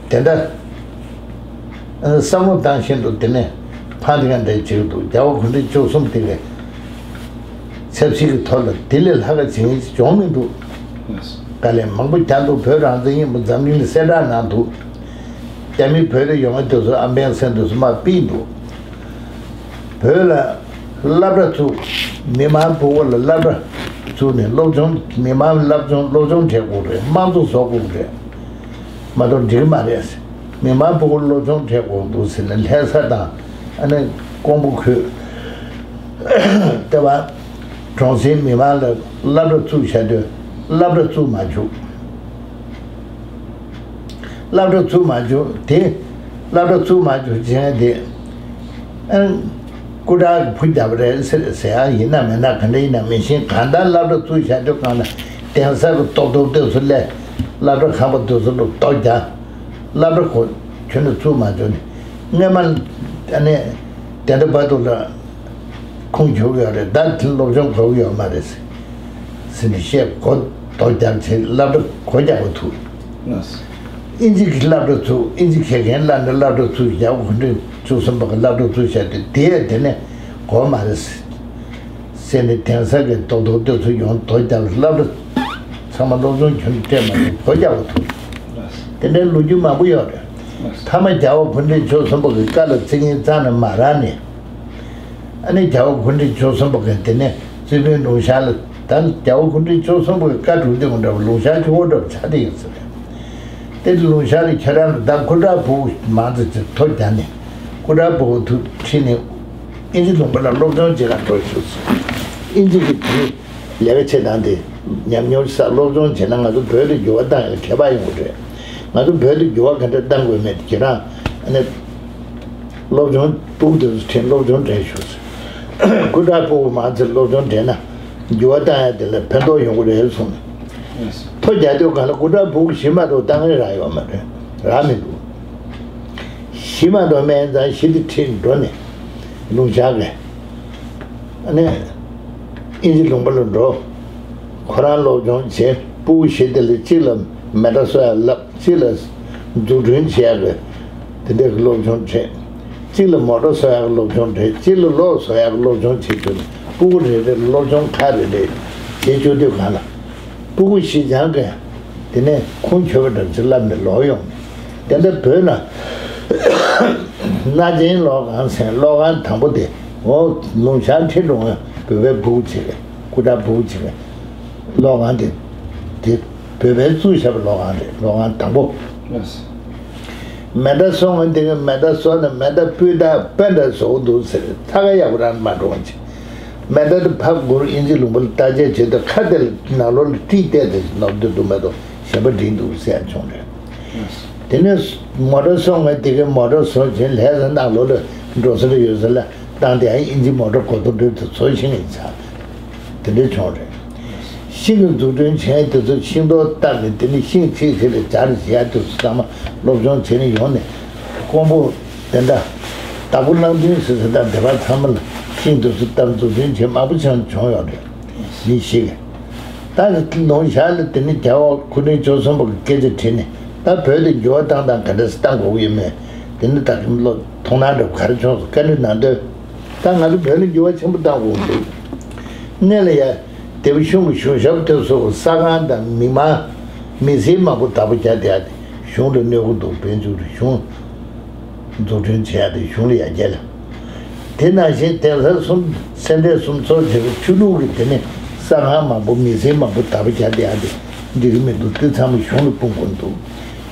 དེ་འདྲ། བསམ་བློ་བཏང་བཞིན་དུ་དེ་ནས་ཕར་དེ་ག་འདྲ་བྱེད་ཀྱི་འདུག་རྒྱལ་བ་སྐུ་ཕྲེང་བཅུ་གསུམ་དེ་གའི་ཆབ་སྲིད་ཀྱི་ཐོག་ལ་དེ་ལས་ལྷག་ག་བྱེད་མཁན་ཅིག་བྱུང་མི་འདུག་དཀའ་ལས་མང་པོ་བརྒྱབ་འདུག་བོད་རང་བཙན་ཡིན་པ་འཛམ་གླིང་ལ་གསལ་བསྒྲགས་གནང་འདུག་རྒྱ་མི་བོད་ལ་ཡོང་མཁན་དེ་ཚོ་ཨམ་བན་སེན་དེ་ཚོ་མར་ཕུད་འདུག་བོད་ལ་སློབ་གྲྭ་བཙུགས། མི་མང་ཕྲུ་གུ་ལ་སློབ་གྲྭ་བཙུགས་ནས་སློབ་སྦྱོང་། མི་མང་སློབ་སྦྱོང་སློབ་སྦྱོང་སྤྲད་དགོས་རེད། དམངས་གཙོ་བཟོ་དགོས་རེད། མ་གཏོགས་འགྲིག་གི་མ་རེད། མི་མང་ཕྲུ་གུ་སློབ་སྦྱོང་སྤྲད་དགོས་འདུག་ཟེར་ནས་ལྷ་ས་དང་ཨ་ནི་ཀོང་པོ་ཁུལ་ལྟ་བུ་གྲོང་གསེབ་མི་མང་ལ་སློབ་གྲྭ་བཙུགས་བྱ་དུས་སློབ་གྲྭ་བཙུགས་མ་བཅུག་སློབ་གྲྭ་བཙུགས་མ་བཅུག་དེ། སློབ་གྲྭ་བཙུགས་མ་བཅུག་བྱས་དེ། ཨ། སྐུ་དྲག་གིས་བུ་བརྒྱབ་པ་རེད་ཟེར་ཟེར་ཡ་ཡིན་ན་མིན་ན་ག་འདྲ་ཡིན་ན་མི་ཤེས། གང་ལྟར་སློབ་གྲྭ་བཙུགས་བཞག་དུས་གང་ལ་གདན་ས་གི་ཏོག་ཏོག་དེ་ཚོ་སླེབས། སློབ་གྲྭ་ཁང་པ་དེ་ཚོ་ལ་ཏོག་རྒྱག་སློབ་གྲྭ་གོ་ཁྱོན་ནས་བཙུགས་མ་བཅུག་ནས་སྔོན་མ་ཨ་ནི། དེ་འདྲ་བར་དུ་ལ་ཁུངས་འཁྱོལ་གི་ཡོད་རེད། ད་དེ་སློབ་སྦྱོང་དགོས་ཀྱི་ཡོད་མ་རེད་ཟེར་ནས་བཤད། གོ་རྡོ་རྒྱག་བྱས་སློབ་གྲྭ་སྒོ་རྒྱག་པ་ཐུག་ཨིན་ཇི་གི་སློབ་གྲྭ་ཚུགས། ཨིན་ཇི་མཁས་མཁན་བླངས་ནས་སློབ་གྲྭ་ཚུགས། རྒྱལ་བ་སྐུ་ཕྲེང་བཅུ་གསུམ་པ་གི་སློབ་གྲྭ་ཚུགས་བྱས་ཏེ། དེ་ཡང་དེ་ནས་དགོས་མ་རེད་ཟེར་ནས། དེང་སང་གི་རྡོག་རྡོག་དེ་ཚོ་ཡོང་རྡོ་རྒྱག་སློབ་གྲྭ་ཚང་མ་སློབ་སྦྱོང་ཁྱོན་ནས་སྤྲད་མ་ཡོང་སྒོ་རྒྱག་པ་ཐུག་དེ་འདྲའི་ལོ་རྒྱུས་མང་པོ་ཡོད་རེད། མཐའ་མ་རྒྱལ་བ་སྐུ་ཕྲེང་བཅུ་གསུམ་པ་གི་བཀའ་ལ་བརྩི་མཁན་རྩ་ནས་མ་རག་ནས། ཨ་ནི་རྒྱལ་བ་སྐུ་ཕྲེང་བཅུ་གསུམ་པ་གིས་དེ་ནས་རྩིས་དཔོན་ལུང་ཤར་ལ། ད་རྒྱལ་བ་སྐུ་ཕྲེང་བཅུ་གསུམ་པ་གི་བཀའ་སྒྲུབ་སྟེགས་འདྲ་བོ་ལུང་ཤར་ཆུ་བོ་འདྲ་བོ་ཆགས་བསྡད་ཡོད་ས་རེད། དེ་ལུང་ཤར་ལ་ཁྱེད་རང་གི་ད་སྐུ་དྲག་ཕྲུ་གུ་མང་ཙམ་ཅིག་ཐོ་རྒྱག་ནས། སྐུ་དྲག་ཕྲུ་གུ་ཐུག་ཁྲིད་ནས་ཨིན་ཇི་ལུང་པ་ལ་སློབ་སྦྱོང་བྱེད་གར་འགྲོ་ཤོག་ཟེར། ཨིན་ཇི་གི་དེ་ལས་ཀ་བྱེད་སྟངས་དེ་ཉམས་མྱོང་ས། སློབ་སྦྱོང་བྱས་ན་ང་ཚོ་བོད་དུ་འགྱུར་བ་བཏང་ཡག་ཁྱད་པར་ཡོང་གི་རེད། ང་ཚོ་བོད་དུ་འགྱུར་བ་ག་འདྲ་བཏང་དགོས་མེད་དེ་ཁྱེད་རང་ཨ་ནི་སློབ་སྦྱོང་ཕྲུ་གུ་དེ་ཚོ་ཁྲིད་སློབ་སྦྱོང་སྤྲད་ཤོག་ཟེར། སྐུ་དྲག་ཕྲུ་གུ་མང་ཙམ་སློབ་སྦྱོང་སྤྲད་ན་འགྱུར་བ་བཏང་ཡག་དེ་ལ་ཕན་ཐོགས་ཡོང་གི་རེད་གསུངས་ནས། ཐོ་རྒྱག་དུས་སྒང་ལ་སྐུ་དྲག་ཕྲུ་གུ་བཞི་མ་གཏོགས་བཏང་མཁན་རག་ཡོད་མ་རེད། རག་མི་འདུག་བཞི་མ་གཏོགས་མེད་ཙང་བཞི་དེ་ཁྲིད་འགྲོ་ནས་ལུང་ཤར་གི། ཨ་ནི་ཨིན་ཇི་ལུང་པ་ལ་འགྲོ། ཁོ་རང་སློབ་སྦྱོང་བྱས། ཕྲུ་གུ་བཞི་དེ་ལ་གཅིག་ལ་མེ་ཏྲ་གསོ་ཡག་བསླབ། གཅིག་ལ་འཛུགས་སྐྲུན་བྱེད་ཡག་གི་དེ་འདྲའི་གི་སློབ་སྦྱོང་བྱས། གཅིག་ལ་མོ་ཊ་བཟོ་ཡག་གི་སློབ་སྦྱོང་བྱས། གཅིག་ལ་གློག་བཟོ་ཡག་གི་སློབ་སྦྱོང་བྱེད་རྒྱུ་ནི། ཕྲུ་གུ་རེ་རེ་ལ་སློབ་སྦྱོང་ཁག་རེ་རེ་བྱེད་བཅུག་དུས་སྒང་ལ། ཕྲུ་གུ་བཞི་ཆ་གིས་དེ་ནས་ཁུངས་འཁྱོལ་བ་འདྲ་ཅིག་བསླབས་ནས་ལོག་ཡོང་ནས། དེ་འདྲ་བོད་ན་སྣ་ཆེན་གློག་ཁང་ཟེར། གློག་ཁང་དང་པོ་དེ་འོ་ལུང་ཤར་ཁྲིད་འགྲོ་མཁན་བོད་པའི་ཕྲུ་གུ་ཅིག་རེད། སྐུ་དྲག་ཕྲུ་གུ་ཅིག་རེད། གློག་ཁང་དེ་དེ་བོད་པས་བཙུགས་བཞག་པའི་གློག་ཁང་རེད། གློག་ཁང་དང་པོ། མེ་ཏྲ་བཟོ་མཁན་དེ་གིས་མེ་ཏྲ་བཟོ་ནས་མེ་ཏྲ་སྤུས་དག་དཔེ་འདྲ་བཟོ་གི་འདུག་ཟེར། ཐ་ཀ་ཡག་པོ་རང་མ་འགྲོ་བ་ཅིག་མེ་ཏྲ་དེ་ཕར་སྒུར། ཨིན་ཇི་ལུང་པ་ལ་བརྟག་དཔྱད་བྱེད་དུས་ཁ་དེ་ནང་ལོགས་ལ་ཏིག་བལྟས་ཏེ་ནོར་འདུག་འདུག་མ་གཏོགས་གཞན་པ་འགྲིག་འདུག་ཟེར་ཡག་བྱུང་རེད། དེ་ནས་མོ་ཊ་བཟོ་མཁན་དེ་གིས་མོ་ཊ་བཟོ་བྱས། ལྷ་ས་ནང་ལོགས་ལ་འགྲོ་ས་རེ་ཡོད་ས་ལ་བཏང་སྟེ། ཨ། ཨིན་ཇི་མོ་ཊ་གོ་ཐོག་འགྲུལ་དུ་བཟོ་ཤེས་མཁན་ཆགས། དེ་འདྲ་བྱུང་རེད། ཤིང་གི་འཛུགས་སྐྲུན་བྱས་དེ་ཚོ་ཤིང་ཏོག་བཏབ་ནས། དེ་ནས་ཤིང་ཚིག་ཚིག་ལ་སྦྱར་བྱས་དེ་ཚོ་ཚང་མ་སློབ་སྦྱོང་བྱས་ནས་ཡོང་ནས། ཀོང་པོ་དེ་འདྲ་དྭགས་པོ་གླང་མདུན་ཟེར་ས་དང་དེ་བར་ཚང་མ་ལ་ཤིང་དེ་ཚོ་བཏབ་འཛུགས་སྐྲུན་བྱས་མང་པོ་ཅིག་བྱུང་ཡོད་རེད། མི་ཞིག་ད་ལུང་ཤར་ལ་དེ་ནས་རྒྱལ་བ་སྐུ་ཕྲེང་བཅུ་གསུམ་པ་གི་སྐད་ཆ་དྲིས་ནས། ད་བོད་དུ་འགྱུར་བ་བཏང་སྟངས་ག་འདྲ་སེ་བཏང་དགོས་ཀྱི་ཡོད་མེད། དེ་ནི་ད་གིན་ལོ་མཐོང་སྣང་འདྲ་བོ་ག་རེ་བྱུང་སོང་། བཀའ་འདྲི་གནང་དུས། ད་ང་ཚོ་བོད་ལ་འགྱུར་བ་ཆེན་པོ་བཏང་དགོས་འདུག་སྔོན་ལ་ཡ་སྡེ་པ་གཞུང་གི་གཞུང་ཞབས་དེ་ཚོ་ས་ཁང་དང་མི་མང་མི་སེར་མང་པོ་བདག་པོ་རྒྱག་བསྡད་ཡག་དེ་གཞུང་ལ་གནོད་ཀྱི་འདུག་དཔལ་འབྱོར་གཞུང་འཛུགས་སྐྲུན་བྱེད་ཡག་དེ་གཞུང་ལ་ཡར་རྒྱས་ལ། དེ་ནང་བཞིན་དེང་སང་གསུམ་སེ་འབྲས་གསུམ་ཚོགས་བྱས་པའི་ཆོས་ལུགས་ཀྱི་དེ་ནས་ས་ཁང་མང་པོ་མི་སེར་མང་པོ་བདག་པོ་རྒྱག་བསྡད་ཡག་དེ་འགྲིག་གི་མི་འདུག་དེ་ཚང་མ་གཞུང་ལ་སྤུངས་དགོས་འདུག་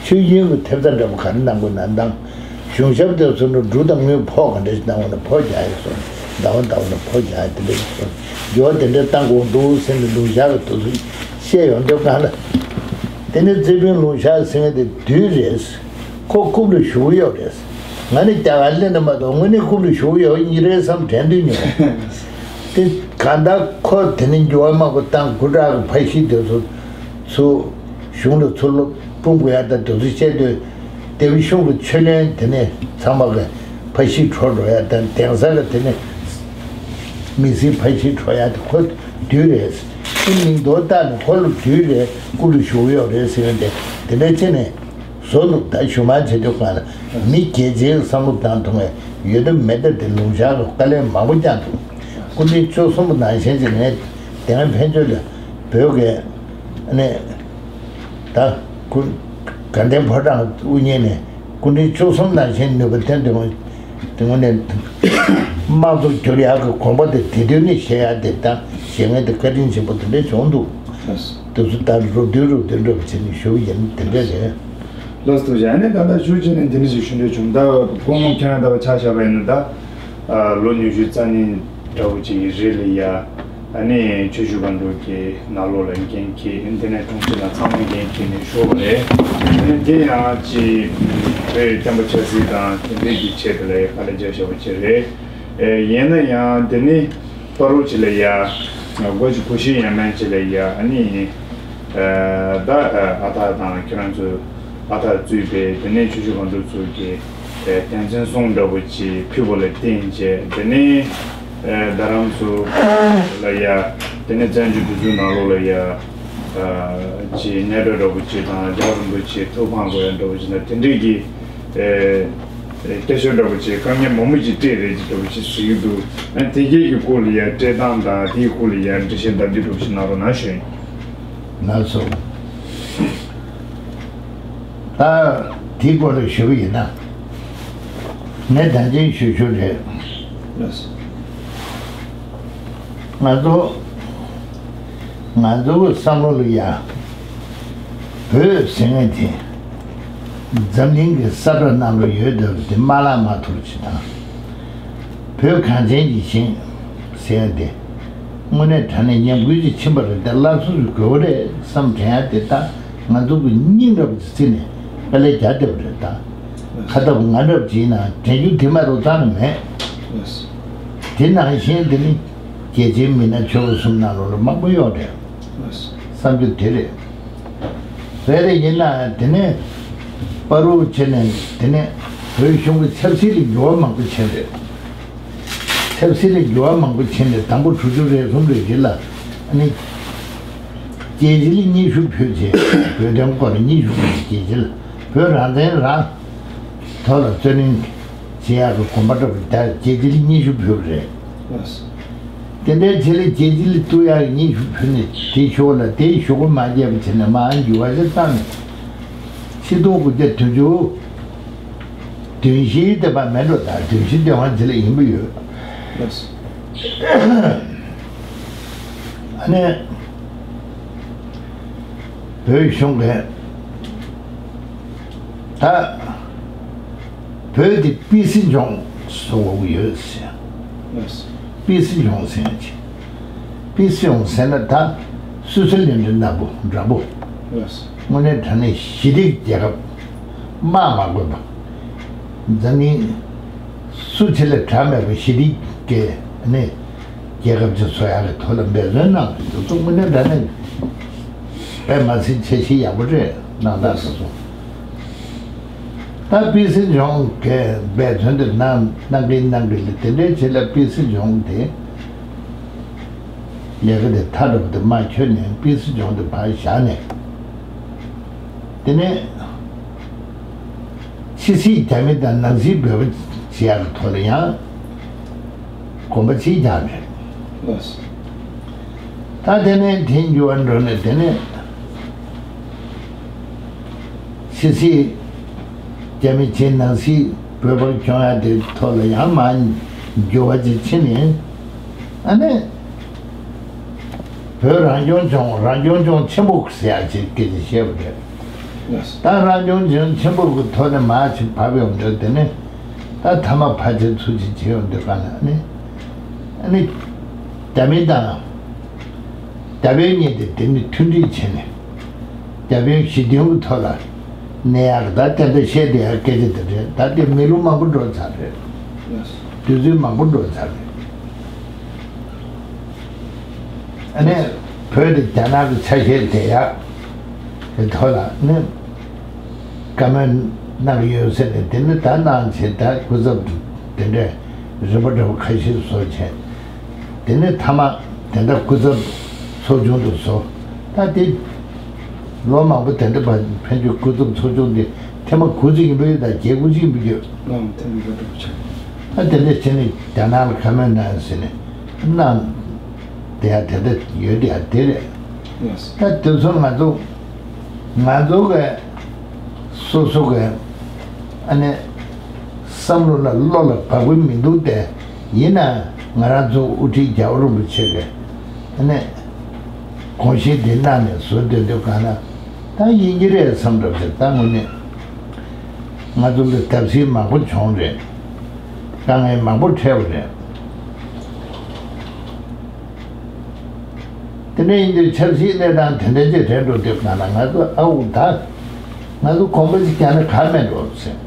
ཆོས་གཞུང་གི་ཐེབས་རྩ་འདྲ་པོ་ག་རེ་གནང་དགོས་ན་གནང་། གཞུང་ཞབས་དེ་ཚོ་ནས་འབྲུ་དང་དངུལ་ཕོགས་ག་འདྲ་ཞིག་གནང་དགོས་ན་ཕོགས་རྒྱག་ཡག་སོགས། ཟླ་བ་ཟླ་བ་ནས་ཕོགས་རྒྱག་ཡག་དེ་འདྲ་ཞིག་སོགས། འགྱུར་བ་དེ་འདྲ་བཏང་དགོས་འདུག་ཟེར་ནས་ལུང་ཤར་གྱིས་དེ་ཚོ་བཤད་ཡོང་དུས་སྒང་ལ། དེ་ནས་རྩིས་དཔོན་ལུང་ཤར་ཟེར་མཁན་དེ་བདུད་རེད། ཁོ་རྐུབ་ལ་ཞུགས་ཡོད་རེད། ང་ནི་རྒྱ་གར་སླེབས་ན་མ་གཏོགས་དངོས་གནས་རྐུབ་ལ་ཞུགས་ཡོད་ཡིན་རེད་བསམ་དྲན་དུས་མྱོང་། དེ་གང་ལྟར་ཁོ་དེ་ནས་འགྱུར་བ་མང་པོ་བཏང་། སྐུ་དྲག་གི་ཕ་གཞིས་དེ་ཚོ་ཚུར་གཞུང་ལ་ཚུར་ལོག་སྤུངས་དགོས་ཡག་དང་དེ་ཚོ་བཤད་དུས། སྡེ་པ་གཞུང་གི་ཆོས་གླིང་དེ་ནས་ཚང་མ་གི་ཕ་གཞིས་འཕྲོག་འགྲོ་ཡག་དང་། དེང་སང་གི་དེ་ནས་མི་སེར་ཕ་གཞིས་འཕྲོག་ཡག་དེ་ཁོ་བདུད་རེད། ཁོ་མིང་དོན་བཏགས་ནས་ཁོ་ལ་བདུད་རེད། རྐུབ་ལ་ཞུགས་ཡོད་རེད་ཟེར་མཁན་དེ་དེ་འདྲ་བྱས་ནས། བཟོ་འདུག་ད་ཞུ་མ་བྱེད་དུས་སྒང་ལ་མི་སྒེར་གྱི་བསམ་བློ་བཏང་ཐུབ་མཁན་ཡོད་དམ་མེད་དམ་དེ་ལུང་ཤར་གྱིས་དཀའ་ལས་མང་པོ་བསྐྱངས་འདུག་སྐུ་ཕྲེང་བཅུ་གསུམ་པ་ནང་བཞིན་ཅིག་ངས་དེ་སྔ་ཕན་ཆད་ལ་བོད་ཀྱི་ནས་ད་སྐུ་དགའ་ལྡན་ཕོ་བྲང་དབུ་བརྙེས་ནས་སྐུ་ཕྲེང་བཅུ་གསུམ་ནང་བཞིན་ནུས་པ་ཐོན་དུས། དེ་སྔོན་ནས་དམངས་གཙོ་བསྒྱུར་ཡག་གི་དགོངས་པ་དེ་དེ་དུས་ནས་བཞེས་ཡག་དེ་དང་བཞེས་མཁན་དེ་བཀའ་དྲིན་ཆེན་པོ་དེ་འདྲ་བྱུང་འདུག་དེ་ཚོ་ད་རུབ་བསྡུས་རུབ་བསྡུས་འདྲ་པོ་བྱས་ནས་ཞུ་གི་ཡིན། དེ་འདྲ་རེད། ལགས་སོ། ཡ་ནས་ད་ལྟ་ཞུ་བྱས་ནས་འདི་འདྲ་ཞིག་ཞུ་འདོད་བྱུང་། ད་སྐུ་ངོ་ཁྱེད་རང་ད་བར་ཆ་བཞག་པ་ཡིན་ན། ད་ཨ་ལོ་ཉི་ཤུ་རྩ་གཉིས་འདྲ་བོ་ཅིག་གི་རིང་ལ་ཡ། ཨ་ནི་ཆུ་བཞི་སྒང་དྲུག་གི་ནང་ལོགས་ལ་འགན་འཁྱེར། དེ་ནས་དྲུང་ཆེ་ལ་ཚང་མ་འགན་འཁྱེར་ནས་ཤོར་བ་རེད། ཨ་ནི་དེ་ཡང་ཅིག་བོད་བསྟན་པ་ཆབ་སྲིད་དང་དེ་འདྲའི་གི་ཆེད་དུ་ལ་ཡ་དཀའ་ལས་རྒྱག་བཞག་པ་ཅིག་རེད། ཨེ་ཡིན་ན་ཡང་དེ་ནི་ཕ་རོལ་ཅིག་ལ་ཡ། སྒོ་ཅིག་གུ་ཤྲི་ཡན་མན་ཅིག་ལ་ཡ། ཨ་ནི་ཨ་ད་ཨ་ཨ་ཐར་དང་ཁྱེད་རང་ཚོ་ཨ་ཐར་གཙོས་པའི་དེ་ནས་ཆུ་བཞི་སྒང་དྲུག་ཚོ་གི་ དོན་ཚན་གསུམ་འདྲ་པོ་ཅིག་ཕུལ་བ་ལ་བརྟེན་བྱས། དེ་ནས་རྡ་རམ་སུ་ལ་ཡ། དེ་ནས་བཙན་བྱོལ་སྒྲིག་འཛུགས་ནང་ལོགས་ལ་ཡ། ཅིག་གནས་གྲྭ་འདྲ་པོ་ཅིག་དང་རྒྱལ་བ་རིན་པོ་ཆེ་ཐུགས་ཕངས་དགོས་ཡ་འདྲ་པོ་ཅིག་དང་དེ་འདྲས་ཀྱི་སྐད་ཆ་འདྲ་པོ་ཅིག་དཀའ་ངལ་མང་པོ་ཅིག་སྤྲད་རེད་ཅིག་འདྲ་པོ་ཅིག་ཟེར་གྱི་འདུག་ཨ་དེ་གས་ཀྱི་སྐོར་ལ་ཡ་སྤྲད་སྟངས་དང་དེའི་སྐོར་ལ་ཡ་འགྲེལ་བཤད་ལྡབ་ལྡིབ་འདྲ་པོ་ཅིག་གནང་རོགས་གནང་ཞུ་ཡིན། ལགས་སོ། ད་དེའི་སྐོར་ལ་ཞུ་གི་ཡིན་ན། ངས་ད་གིན་ཞུ་ཞུ་རེད། ལགས་སོ། ང་ཚོ་ང་ཚོའི་བསམ་བློ་ལ་ཡ། བོད་ཟེར་མཁན་དེ་འཛམ་གླིང་གི་ས་བཀྲ་ནང་ལ་ཡོད་བསྡད་པ་དེ་མ་བརླག་མ་ཐུབ་ཅིག་དང་། བོད་གངས་ཅན་གྱི་ཞིང་ཟེར་ཡ་དེ་དངོས་གནས་དྲང་གནས་ཉམས་རྒུད་ཅིག་ཕྱིན་པ་རེད། ད་སླར་གསོ་ཞིག་དགོས་པ་རེད་བསམ་དྲན་ཡ་དེ་ད་ང་ཚོ་གི་སྙིང་རབ་ཀྱི་རྩེ་ནས་དཀའ་ལས་རྒྱག་བསྡད་པ་རེད། ད་ཁ་སྟབས་ང་འདྲ་བ་ཅིག་ཡིན་ན་དྲན་རྒྱུ་དེ་མ་གཏོགས་རྩ་ནས་མེད། དེ་ནང་བཞིན་དེ་ནི་རྒྱལ་སྤྱིའི་མི་སྣ་ཆོལ་ཁ་གསུམ་ནང་ལོགས་ལ་མང་པོ་ཡོད་རེད། བསམ་རྒྱུ་དེ་རེད། རེད་རེད། ཡིན་ནའང་དེ་ནས་བར་དུ་བྱས་ནས་དེ་ནས་བོད་གཞུང་གི་ཆབ་སྲིད་ལ་འགྱུར་བ་མང་པོ་ཕྱིན་རེད། ཆབ་སྲིད་ལ་འགྱུར་བ་མང་པོ་ཕྱིན་ནས་དང་པོ་དྲུག་ཅུ་རེ་གསུམ་རེ་བཞི་ལ་ཨ་ནི་རྒྱལ་སྤྱི་ལ་སྙན་ཞུ་ཕུལ་བྱས། བོད་དོན་སྐོར་ལ་སྙན་ཞུ་ཕུལ་བྱས། རྒྱལ་སྤྱི་ལ་བོད་རང་བཙན་རང་ཐོག་ལ་རྩོད་ལེན་བྱེད་ཡག་གི་གོམ་པ་འགྲོ་བ་དེ་རྒྱལ་སྤྱི་ལ་སྙན་ཞུ་ཕུལ་བ་རེད། དེ་འདྲའི་ཆེད་ལ་རྒྱལ་སྤྱི་ལ་གཏུག་ཡག་སྙན་ཞུ་ཕུལ་ནས་དེའི་ཞོར་ལ་དེའི་གཞུག་གུ་མ་བརྒྱབ་པ་བྱས་ནས་མར་འགྱུར་བ་ཞིག་བཏང་ནས་ཆིག་སྟོང་དགུ་བརྒྱ་བདུན་ཅུ་དོན་བཞིའི་བསྟན་པ་མེད་འགྲོ་དང་། དོན་བཞི་བསྟན་པ་འཛིན་ལ་ཡིན་པ་ཡོད། ཨ་ནི་བོད་གཞུང་གིས་ད་བོད་འདི་པི་སི་ལྗོངས་སུ་འོག་ཡོད་ཟེར། པི་སི་ལྗོངས་ཟེར་ཡ་ཅིག་པི་སི་ལྗོངས་ཟེར་ན་ད་སུའི་ཙི་ལན་ཌི་འདྲ་པོ་འདྲ་པོ། དངོས་གནས་དྲང་གནས་ཞི་བདེའི་རྒྱལ་ཁབ། དམག་མ་དགོས་པ། འཛམ་གླིང་སུ་ཆེ་ལས་གྲགས་མེད་པ་ཞི་བདེའི་རྒྱལ་ནི། རྒྱལ་ཁབ་ཅིག་བཟོ་ཡག་གི་ཐོག་ལ་འབད་བརྩོན་གནང་གི་འདུག་དངོས་གནས་དྲང་གནས་དཔེ་མ་སྲིད་འཆར་གཞི་ཡག་པོ་རེད་གནང་སྟངས་སོ་སོ། ད་པི་སི་ལྗོངས་ཀྱིས་འབད་བརྩོན་དེ་གནང་གནང་གིན་གནང་གིན་ལ་དེ་འདྲའི་ཆེད་ལ་པི་སི་ལྗོངས་དེ་ལས་ཀ་དེ་མཐའ་འགྲོ་བ་དེ་མ་འཁྱོལ་ནས་པི་སི་ལྗོངས་དེ་ཕར་བཞག་ནས། དེ་ནས་ཕྱི་སྲིད་རྒྱ་མི་དང་ནང་སྲིད་བོད་པ་བྱེད་ཡག་གི་ཐོག་ལ་ཡང་གོམ་པ་གཅིག་རྒྱག་མེད། ད་དེ་ནས་དེ་འགྱུར་བ་འགྲོ་ནས་དེ་ནས་ཕྱི་སྲིད་རྒྱ་མི་བྱེད་ནང་སྲིད་བོད་པར་སྐྱོང་ཡག་དེ་ཐོག་ལ་ཡང་མར་འགྱུར་བ་ཅིག་ཕྱིན་ནས་ཨ་ནི། བོད་རང་སྐྱོང་ལྗོངས་རང་སྐྱོང་ལྗོངས་ཆེན་པོ་ཟེར་ཡག་ཅིག་སྐད་ཆ་བཤད་པ་རེད། ད་རང་སྐྱོང་ལྗོངས་ཆེན་པོ་གི་ཐོག་ནས་མར་ཅིག་བབས་ཡོང་དུས་དེ་ནས་ད་མཐའ་མ་ཕལ་ཆེར་ཚུར་ཅིག་བྱེད་ཡོང་དུས་ག་ནས་ཨ་ནི་ཨ་ནི་རྒྱ་མི་དང་རྒྱ་བོད་གཉིས་དེ་དེ་ནི་མཐུན་སྒྲིལ་བྱས་ནས་རྒྱ་བོད་ཞི་མཐུན་གྱི་ཐོག་ལ་གནས་ཡག་གི་ད་དེ་འདྲ་བཤད་བསྡད་ཡག་སྐད་ཆ་དེ་རེད། ད་དེ་མི་ལོ་མང་པོ་འགྲོ་ཚར་རེད། དུས་ཚོད་མང་པོ་འགྲོ་ཚར་རེད། ཨ་ནི་བོད་དེ་རྒྱ་ནག་གི་ཆ་ཤས་བསྡད་ཡག་གི་ཐོག་ལ་ནི་བཀའ་མོལ་གནང་གི་ཡོད་ཟེར་ནས་དེ་ནི་ད་གནང་བྱས་ད་སྐུ་ཚབ་དེ་འདྲས་རིམ་པ་འདྲ་བོ་ཁ་ཤས་བཟོ་བྱས། དེ་ནས་མཐའ་མ་དེ་འདྲ་སྐུ་ཚབ་ཚོགས་ཆུང་དུ་བཟོ། ད་དེ་ལོ་མང་པོ་དེ་འདྲ་བར་ཕན་ཆད་སྐུ་ཚབ་ཚོགས་ཆུང་དེ་ཐེངས་མ་དགུ་ཙམ་ཡིན་པ་ཡོད། ད་བརྒྱད་དགུ་ཙམ་ཡིན་པ་ཡོད། ཨང་། ཐེངས་མ་དགུ་ཙམ་བྱས། ད་དེ་འདྲ་བྱས་ནས་རྒྱ་ནག་ལ་བཀའ་མོལ་གནང་ཟེར་ནས་གནང་བསྡད་ཡ་དེ་འདྲ་ཡོད་བསྡད་ཡ་དེ་རེད། ད་དེ་ཚོ་ང་ཚོ་ང་ཚོ་གི་སོ་སོ་གི་ཨ་ནི་བསམ་བློ་ལ་བློ་ལ་བབས་ཀྱི་མི་འདུག་སྟེ། ཡིན་ན་ང་རང་ཚོ་དབུ་ཁྲིད་རྒྱལ་བ་རིན་པོ་ཆེ་གི་ཨ་ནི་དགོངས་བཞེད་འདི་གནང་ནས་བཟོ་སྡོད་སྡོད་ག་ན་ད་ཡིན་གྱི་རེད་བསམ་འགྲོ་ཟེར། ད་དངོས་གནས་ང་ཚོ་ལ་བརྡབ་གསིག་མང་པོ་བྱུང་རེད། དཀའ་ངལ་མང་པོ་འཕྲད་པ་རེད། དེ་འདྲ་ཡིན་དུས་ཆབ་སྲིད་གནས་སྟངས་དེ་འདྲ་ཅིག་རེད་འགྲོ་དུས་གང་ལ་ང་ཚོ་ཨ་འུ་ད་ང་ཚོ་གོམ་པ་ཅིག་རྒྱག་ན་ག་མེད་འགྲོ་ཟེར།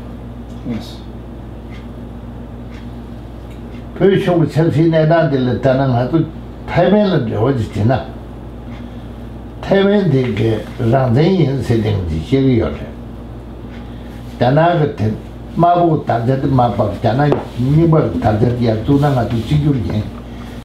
བོད་གཞུང་གི་ཆབ་སྲིད་གནས་སྟངས་དེ་ལ་ལྟ་ན་ང་ཚོ་ཐའེ་ཝན་ལ་འབྲེལ་བ་ཅིག་བྱེད་ན། ཐའེ་ཝན་དེ་གའི་རང་བཙན་ཡིན་ཟེར་སྟངས་ཅིག་བཤད་ཀྱི་ཡོད་རེད། རྒྱ་ནག་གི་དེ་ དམར་པོ་དར་ཆ་དེ་མ་པ་རྒྱ་ནག་རྙིང་པ་དར་ཆ་དེ་ཡར་བཙུགས་ན་ང་ཚོ་གཅིག་གྱུར་ཡིན།